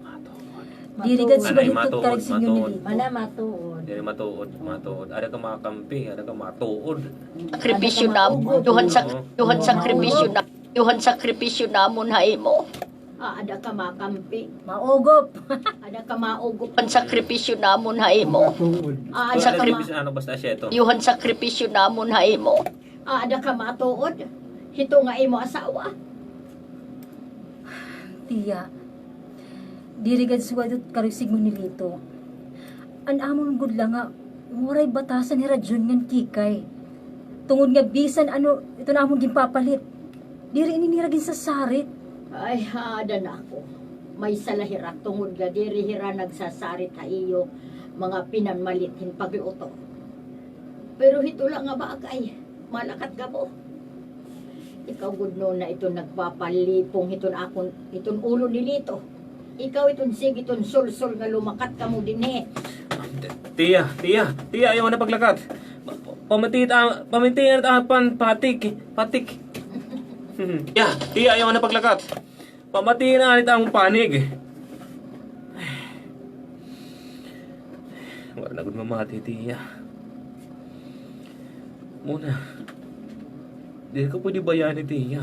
diri gad sigurado it karuyag sidngon ni Lito. Mana matuod. Diri matuod, matuod. Aada ka makampi, aada ka matuod. Sakripisyo namon, luyo han sak-, luyo han sakripisyo na-, luyo han sakripisyo namon ha imo. Aada ka makampi. Maugop. Aada ka maugop. Luyo han sakripisyo namon ha imo. Matuod. Aada ka ma- Sakripisyo, ano, basta siya ito. Luyo han sakripisyo namon ha imo. Aada ka matuod hito nga imo asawa. Tiya, diri gad sigurado it karuyag sidngon ni Lito. An amon gud la nga waray batasan hira Jun ngan Kikay. Tungod nga bisan ano iton amon ginpapalit, diri ini nira ginsasarit. Ay, aada na ako. Maysa la hira tungod nga diri hira nagsasarit ha iyo mga pinanmalit hin pagluto. Pero hito la nga bagay, malakat kamo. Ikaw gud, Nona, iton nagpapalipong hiton akon, hiton ulo ni Lito. Ikaw iton sige iton sulsol nga lumakat kamo dinhi. Tiya, tiya, tiya, ayaw na paglakat. Pa-, pamati ta-, pamati na ta-, pan-, patik, patik. Tiya, tiya, ayaw na paglakat. Pamati na anit an panig. Wala na gud mamati, tiya. Muna, diri ka pwede bayani, tiya.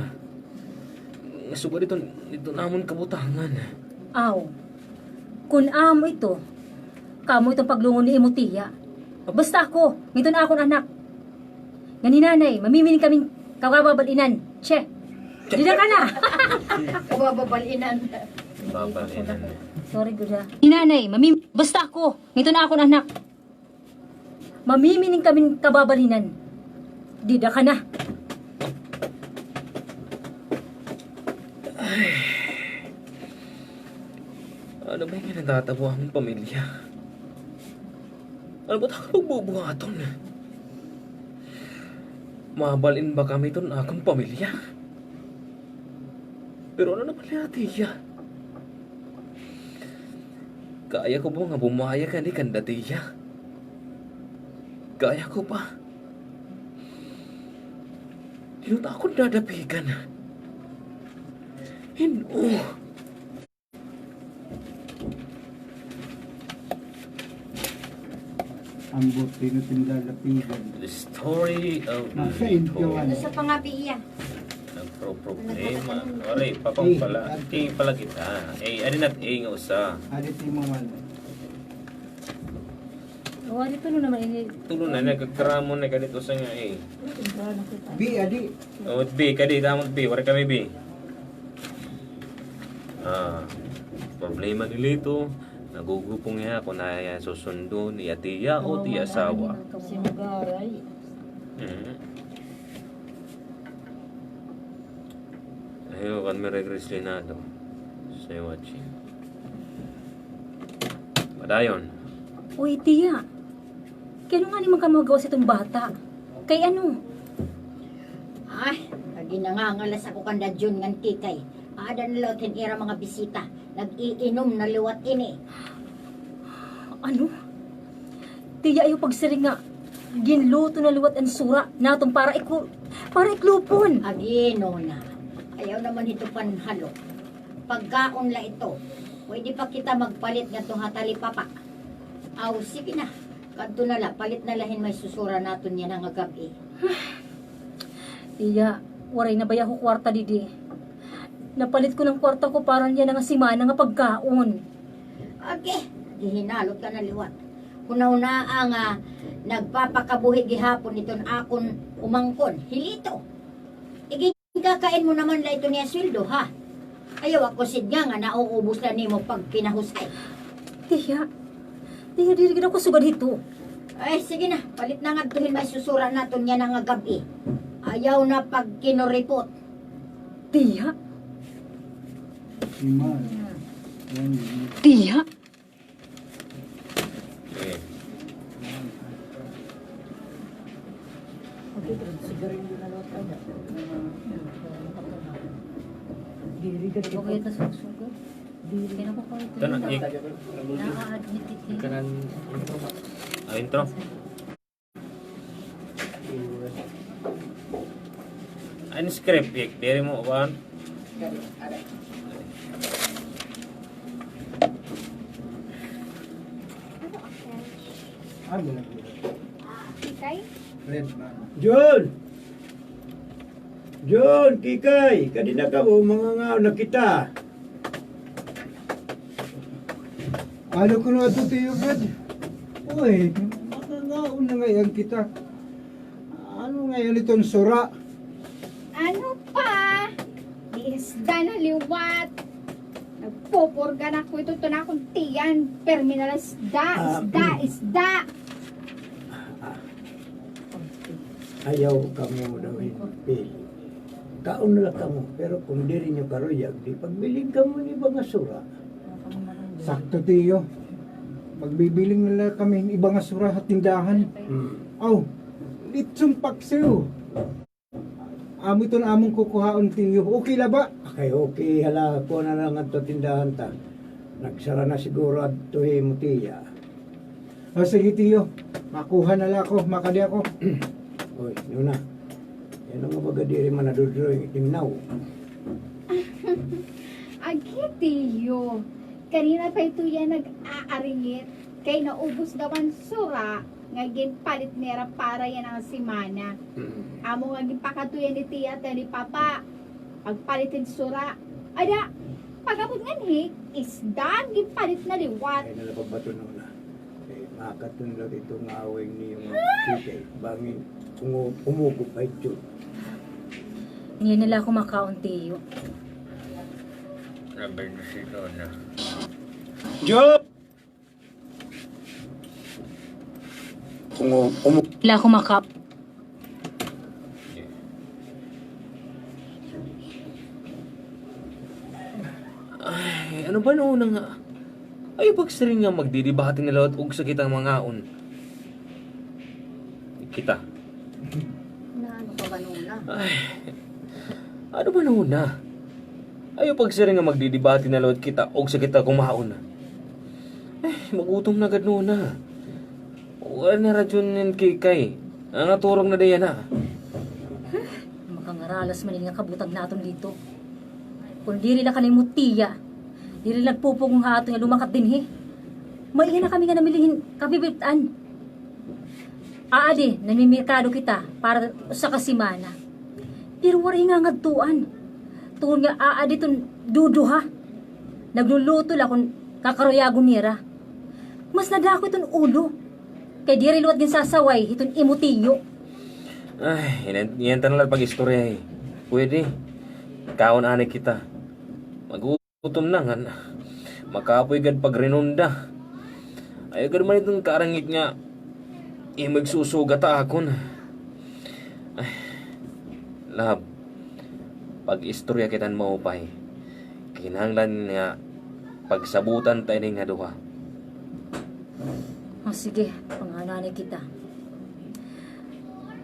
Sugad iton, iton amon kabutangan. Aw, kun amo ito, kamo iton paglungon ni imo tiya. Basta ako, ngiton akon anak. Ngan hi Nanay, mamimining kami hin kababal-inan. Che. Dida ka na. Kababal-inan. Kababal-inan. Sorry, gud ha. Hi Nanay, mamim-, basta ako, ngiton akon anak. Mamimining kami hin kababal-inan. Dida ka na. Ay. Ano ba it natatabo ha amon pamilya? Ano ba it akon pagbubuhaton? Mabal-in ba kami hiton akon pamilya? Pero ano naman la, tiya? Kaya ko ba nga bumaya kadi kanda, tiya? Kaya ko ba? Diri ta akon dadapigan. Hin-o. Ambot, diri na tinda lapigan. The story of Lito. Ano sa pangabi iya? Nagproproblema. Waray, papang pala. Eh, pala kita. Eh, adi na it A nga usa. Adi it imo man. O, adi tulo naman ini. Tulo na, nagkakramo na kadit usa nga A. B, adi. O, B, kadi, tamo B, waray kami B. Ah, problema ni Lito, nagugupong hiya kon iya susundon, iya tiya o iya asawa. Sinugaray. Mhm. Ayaw, kan Mary Grace Linado. Say watching. Padayon. Uy, tiya. Kay ano ngani man kamo gawas hiton bata? Kay ano? Ay, ginangangalas ako kanda Jun ngan Kikay. Aada na liwat hin ira mga bisita. Nag-iinom na liwat ini. Ano? Tiya, ayaw pagsiring nga ginluto na liwat an sura naton para iklu-, para iklupon. Agi, Nona. Ayaw naman hito panhalo. Pagkaon la ito. Pwede pa kita magpalit ngadto ha talipapa. Aw, sige na. Kadto na la, palit na la hin may susura naton yana nga gab-i. Tiya, waray na baya ako kwarta didi. Napalit ko na an kwarta ko para yana nga semana nga pagkaon. Agi, gihinalot ka na liwat. Hunahunaa nga nagpapakabuhi gihapon iton akon umangkon, hi Lito. Igi Kakain mo naman la ito niya sweldo, ha? Ayaw ako sidnga nga nauubos la nimo pagpinahusay. Tiya, tiya, diri gid ako sugad hito. Ay, sige na. Palit na ngadto hin may susura naton yana nga gab-i. Ayaw na pagkinuripot. Tiya. Tiya. Ito na, ik-, kanan intro. Ah, intro. An script, ik, diri mo kuan. Ano lagi? Ikay? Red man. Jun! Jun, Kikay, kadi na kamo, mangangaon na kita. Ano kuno adto, tiyo gad? Uy, mangangaon na ngay-an kita. Ano ngay-an iton sura? Ano pa? Di isda na liwat. Nagpupurga na ko ito, ito na akon tiyan. Permi na la isda, isda, isda. Ayaw kamo daw hin pili. Kaon na la kamo, pero kon diri niyo karuyag, di pagbiling kamo hin iba nga sura. Sakto, tiyo. Magbibiling na la kami hin iba nga sura ha tindahan. Hmm. Aw, litson paksiw. Amo iton amon kukuhaon, tiyo. Okay la ba? Kay okay, hala, kuha na la ngadto ha tindahan ta. Nagsara na siguro adto hi imo tiya. O, sige, tiyo. Makuha na la ako, makadi ako. Uy, Nona. Ano nga baga diri man nadudroy, tingnaw. Agi, tiyo. Kanina pa ito yan nag-aaringit. Kay naubos daw an sura nga ginpalit nira para yana nga semana. Mm. Amo nga ginpakadto yan ni Tiya ta ni Papa. Pagpalit hin sura. Ada, pag-abot nganhi, isda an ginpalit na liwat. Ay, nalapag bato na una. Eh, makatun lang ito nga away niyo nga Kikay. Bangin, umu-, umugot pa ito. Ngayon na la ako makaon, tiyo. Nabendisito na. Job! Umu-, umu- La ako maka- Ay, ano ba noon nga? Ayaw pagsiring nga magdidibati na liwat ugsa kita mangaon. Kita. Na ano ka ba, Nona? Ay, ano ba, Nona? Ayaw pagsiring nga magdidibati na liwat kita ugsa kita kumaon. Ay, magutom na gad, Nona. Wala na radyo niyan Kikay. Nangaturog na dayan na. Makangaralas man ini nga kabutang naton dito. Kon diri la kan imo tiya, diri nagpupugong ha aton nga lumakat dinhi. Maiha na kami nga namili hin kapipilit-an. Aadi, namimerkado kita para usa ka semana. Pero waray nga ngadtuan. Tungod nga aadi iton duduha. Nagluluto la kon kakaruyagon nira. Mas nadako iton ulo. Kay diri liwat ginsasaway hiton imo tiyo. Ay, iyan, iyan ta na la pag-istoryahi. Pwede. Kaon anay kita. Magutom na ngan. Makapoy gad pagrinunda. Ayaw gad man iton karangit nga imo igsusugat ha akon. Ay, love, pag-istorya kita hin maupay. Kinahanglan nga pagsabutan ta ini nga duha. O, sige, pangananay kita.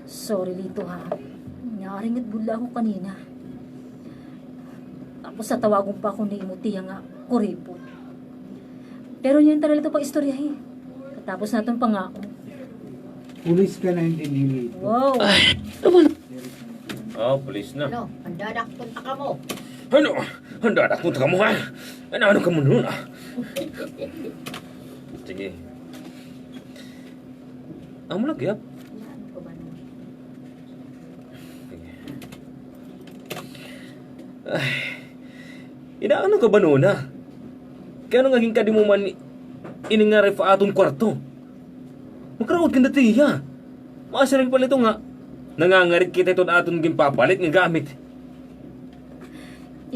Sorry, Lito, ha. Naaringit gud la ako kanina. Tapos natawagon pa ako ni imo tiya nga kuripot. Pero iyan ta na la ito pag-istoryahi. Katapos naton pangaon. Pulis ka na, hindi nilito. Wow. Ay, ano ba? O, pulis na. Ano, handa na ak punta kamo. Ano? Handa na ak punta kamo, ha? Ano, ano kamo nun, ah? Sige. Amo lagi, ah. Sige. Ay, inaano ka ba, Nona? Kay ano nga ginkadi mo man ini nga ref ha aton kwarto? Makaraot ka na, tiya. Maasiring pa la ito nga nangangarit kita hiton aton ginpapalit nga gamit.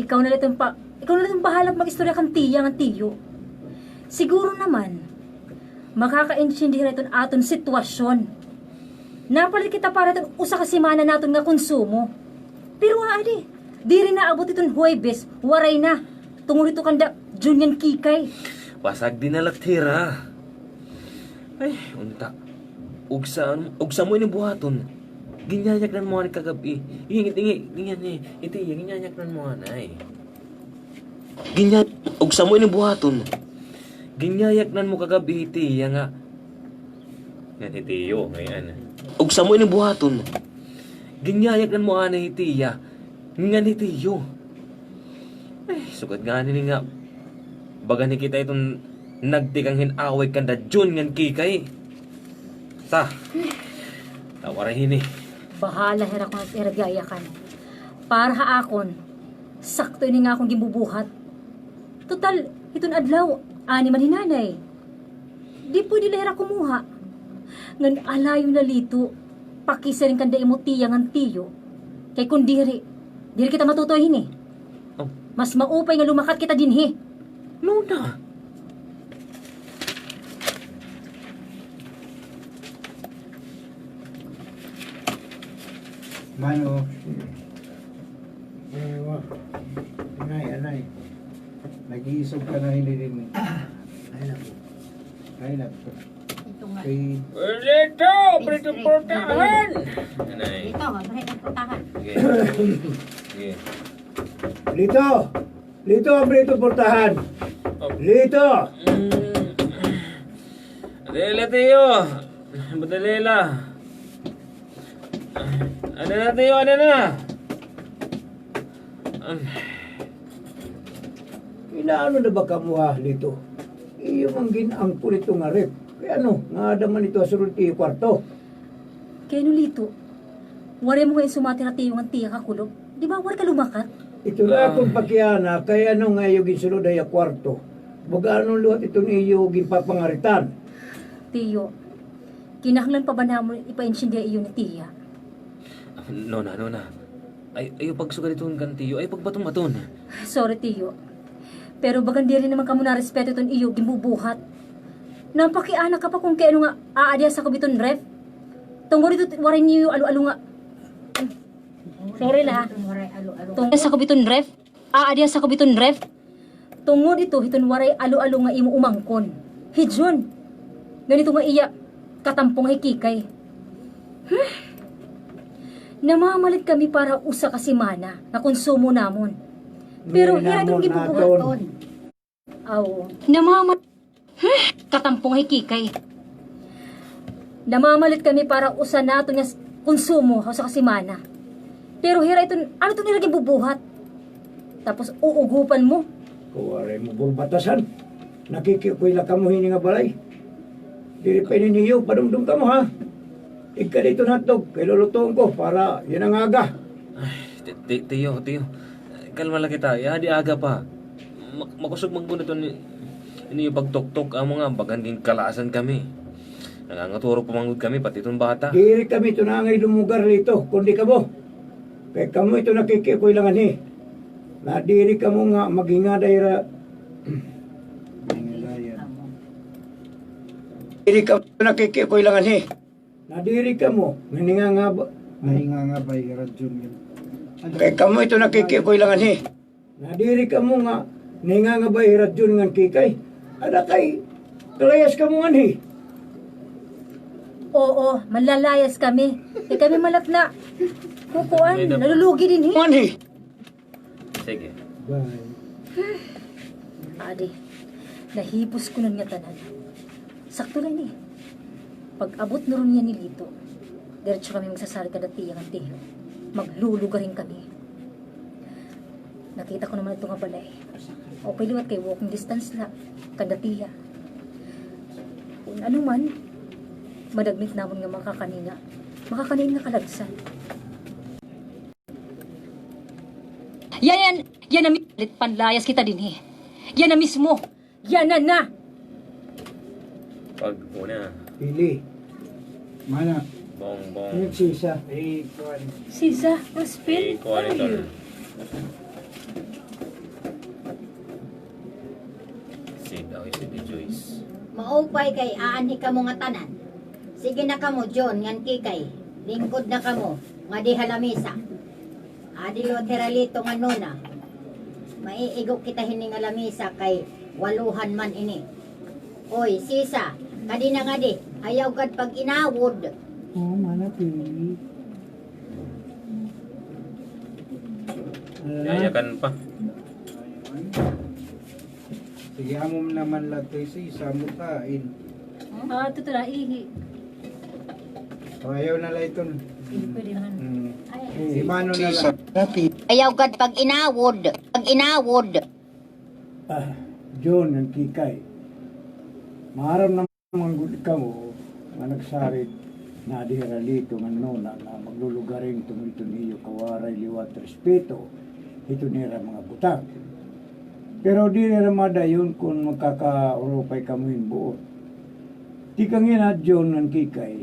Ikaw na la iton pa, ikaw na la iton bahala mag-istorya kan tiya ngan tiyo. Siguro naman, Makakaintindi hira hiton aton sitwasyon. Napalit kita para hiton usa ka semana naton nga konsumo. Pero aadi, diri naabot hiton Huwebes, waray na. Tungod hito kanda Jun ngan Kikay. Pasagdi na la hira. Ay, unta. Ugsa, ugsa mo ini buhaton. Ginyayaknan mo anay kagab-i. Ingi, ingi, ingi, iti, ginyayaknan mo anay. Ginya-, ugsa mo ini buhaton. Ginyayaknan mo kagab-i hi tiya nga. Ngan hi tiyo, ngay-an. Ugsa mo ini buhaton. Ginyayaknan mo anay hi tiya. Ngan hi tiyo. Ay, sugad ngani ini nga. Baga ni kita iton nagtikang hin away kanda Jun ngan Kikay. Ta. Ta, waray hini. Bahala hira kon ano it ira giyayakan. Para ha akon, sakto ini nga akon ginbubuhat. Total, hiton adlaw, anay man hi Nanay. Di pwede la hira kumuha. Ngan alayon na, Lito, pakisiring kanda imo tiya ngan tiyo. Kay kon diri, diri kita matutoy hini. Oh. Mas maupay nga lumakat kita dinhi. Nona. Mano. Anay, anay. Nag-iisog ka na hini dinhi. Ay, naku. Ay, naku. Ito nga. Kay Lito, abri it portahan! Anay. Lito, abri it portahan. Sige. Sige. Lito! Lito, abri it portahan! Oh. Lito! Mm. Dali la, tiyo. Madali la. Ano na, tiyo? Ano na? An- Inaano na ba kamo, ha, Lito? Iyo man gin-angkon ito nga ref. Kay ano, nga ada man ito ha sulod iyo kwarto? Kay ano, Lito? Waray mo ngay-an sumati ha tiyo ngan tiya kakulop? Di ba waray ka lumakat? Ito la akon pakiana, kay ano nga iyo ginsulod ha iya kwarto? Baga ano liwat iton iyo ginpapangaritan? Tiyo, kinahanglan pa ba namon ipaintindi ha iyo ni tiya? Nona, nona. Ay, ayaw pagsugad iton kan tiyo. Ayaw pagbaton-baton. Sorry, tiyo. Pero bagan diri naman kamo narespeto iton iyo ginbubuhat. Napakiana ka pa kon kay ano nga aadi ha sakob iton ref. Tungod hito waray niyo alo-alo nga. Sorry la. Tungod ha sakob iton ref. Aadi ha sakob iton ref. Tungod ito hiton waray alo-alo nga imo umangkon. Hi Jun. Ngan ito nga iya katampong hi Kikay. Hmm. Namamalit kami para usa ka semana nga konsumo namon. Pero hira iton ginbubuhat. Aw. Namama-, hmm, katampong hi Kikay. Namamalit kami para usa naton nga s-, konsumo ha usa ka semana. Pero hira iton, ano iton ira ginbubuhat? Tapos uugupan mo. Kay waray mo burbatasan. Nakikiokoy la kamo hini nga balay. Diri pa ini niyo, padumdom kamo, ha? Igkadi iton hotdog, kay lulutoon ko para yana nga aga. Ay, ti-, ti-, tiyo, tiyo. Kalma la kita, iha di aga pa. Ma-, makusog man gud iton ni-, niyo pagtuktok, amo nga, bagan ginkalasan kami. Nangangaturog pa man gud kami, pati iton bata. Diri kami iton angay lumugar, Lito, kundi kamo. Kay kamo iton nakikiokoy la nganhi. Nadiri kamo nga maghingaday hira. Diri kamo nakikiokoy la nganhi. Nadiri kamo nga nangangaba-, nangangabay hira Jun ngan. Kay kamo iton nakikiokoy la nganhi. Nadiri kamo nga nangangabay hira Jun ngan Kikay. Ada kay kalayas kamo nganhi. Oo, manlalayas kami. Kay kami man la it na kukuan, nalulugi dinhi. Nganhi. Sige. Bye. Adi, nahipos ko na nga tanan. Sakto la ini. Pag-abot na runo niyan ni Lito, diretso kami magsasarig kada tiya ngan tiyo. Maglulugaring kami. Nakita ko naman ito nga balay. Okay liwat kay walking distance la kada tiya. Kon ano man, madagmit namon nga makakani nga, makakani nga kalagsan. Yana, yana, yana mi-, panlayas kita dinhi. Yana mismo. Yana na. Pag-una. Pili. Mana. Bongbong. Ano sisa? Sisa, Rospin, how are you? Sit daw, sit, Joyce. Maupay kay aanhi kamo ngatanan. Sige na kamo, John ngan Kikay. Lingkod na kamo ngadi ha lamesa. Adi liwat hira Lito ngan Nona. Maiigo kita hini nga lamesa kay walohan man ini. Oy, Sisa, kadi na ngadi. Ayaw gad pag-inawod. Oo, mana, pili. Yayakan pa. Sige, amo naman la, Tessy, samot hain. Ah, ito, ito na, ihi. O, ayaw na la iton. Sige, pwede naman. Hmm. Ay. Si Mano na la. Ayaw gad pag-inawod. Pag-inawod. Ah, John ngan Kikay. Maaram na man gud kamo nga nagsarit na adi hira Lito ngan Nona nga maglulugaring tungod hiton iyo kawaray liwat respeto hiton ira mga butang. Pero diri hira madayon kon magkakaurupay kamo hin buot. Tikang yana, John ngan Kikay,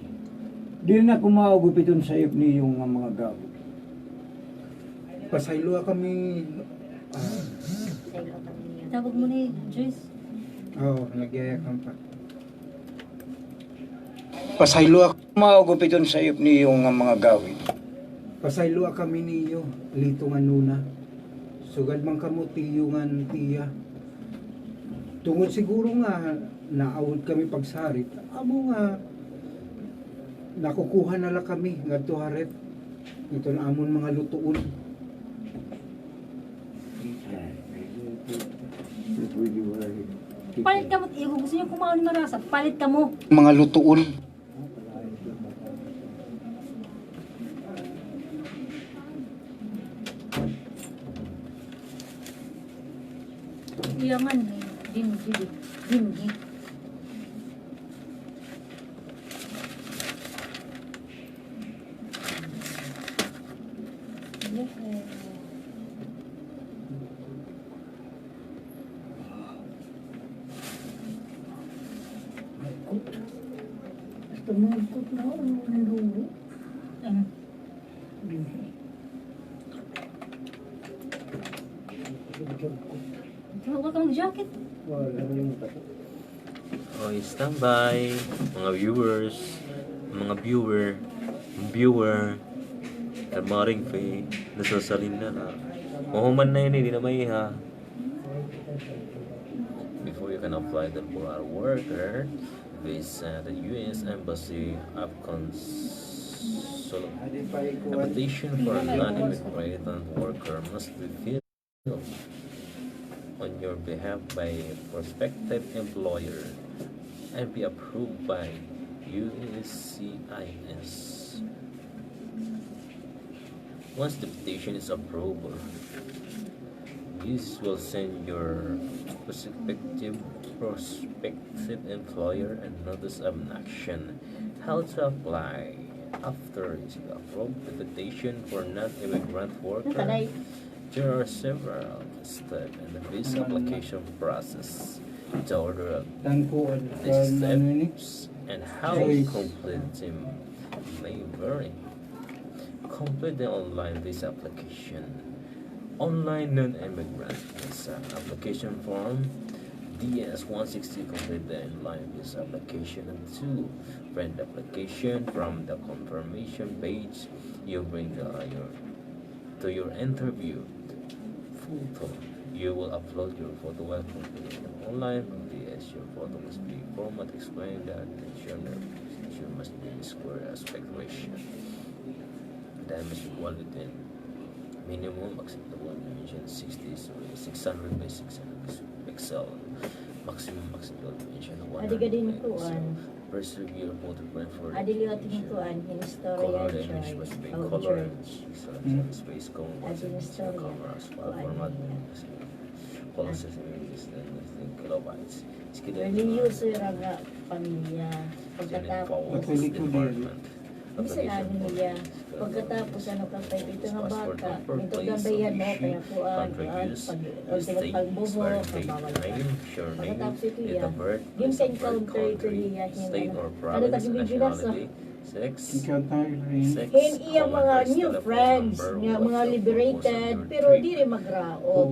diri na ako maugop hiton sayop niyo nga mga gawi. Pasayloa kami. Ah. Tawag mo ni Joyce. Oo, nagyayakan pa. Pasayloa ako, maugop hiton sayop niyo nga mga gawi. Pasayloa kami niyo, Lito ngan Nona. Sugad man kamo tiyo ngan tiya. Tungod siguro nga naawod kami pagsarit, amo nga nakukuha na la kami ngadto ha ref. Ito na amon mga lutuon. Palit kamo, igo gusto niyo kumaon marasa, palit kamo. Mga lutuon. Iya man, eh, dinhi, dinhi. Malkot. Basta malkot na, ano, nilulu. Ano? Dinhi. Ito, huwag kang jacket. Wala, nalimutan ko. Oy, standby, mga viewers, mga viewer, viewer, kay Maring Faye, nasasalin na la. Mahuman na ini, di na maiha. Before you can apply the foreign worker visa, the U S Embassy of Consul. Application for non-immigrant worker must be filled on your behalf by prospective employer and be approved by U S C I S. Once the petition is approved, U S C I S will send your prospective, prospective employer a notice of action. How to apply. After you approve the petition for non-immigrant worker, there are several steps in the visa application process. The order of these steps and how you complete them may vary. Complete the online visa application. Online non-immigrant visa application form, D S one sixty. Complete the online visa application and two, print application from the confirmation page. You bring the, your, to your interview. Photo. You will upload your photo while completing online. From D S, your photo must be format explained that ensure that your must be square aspect ratio. Dimension equal within minimum acceptable dimension sixty, so six hundred by six hundred pixel. Maximum acceptable dimension one hundred pixel. Preserve your photo frame for the future. Adi liwat hin kuan, hin storage. Color image must be colored. Pixel space, color, camera, file format. Color system is ten kilobytes. Religious ira nga pamilya. Pagkatapos, Katoliko din. Bisan ano niya, pagkatapos, ano ka pa, ito nga bata, ito ganda yan mo, kaya kuan, kuan, pag, ultimo pagbuhok, pagkatapos ito iya, ginka-encounter ito niya, hin, ano, ano, taga-Pilipinas, ah. Hin iya mga new friends, nga mga liberated, pero diri magraot.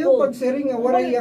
Ayaw pagsiring nga waray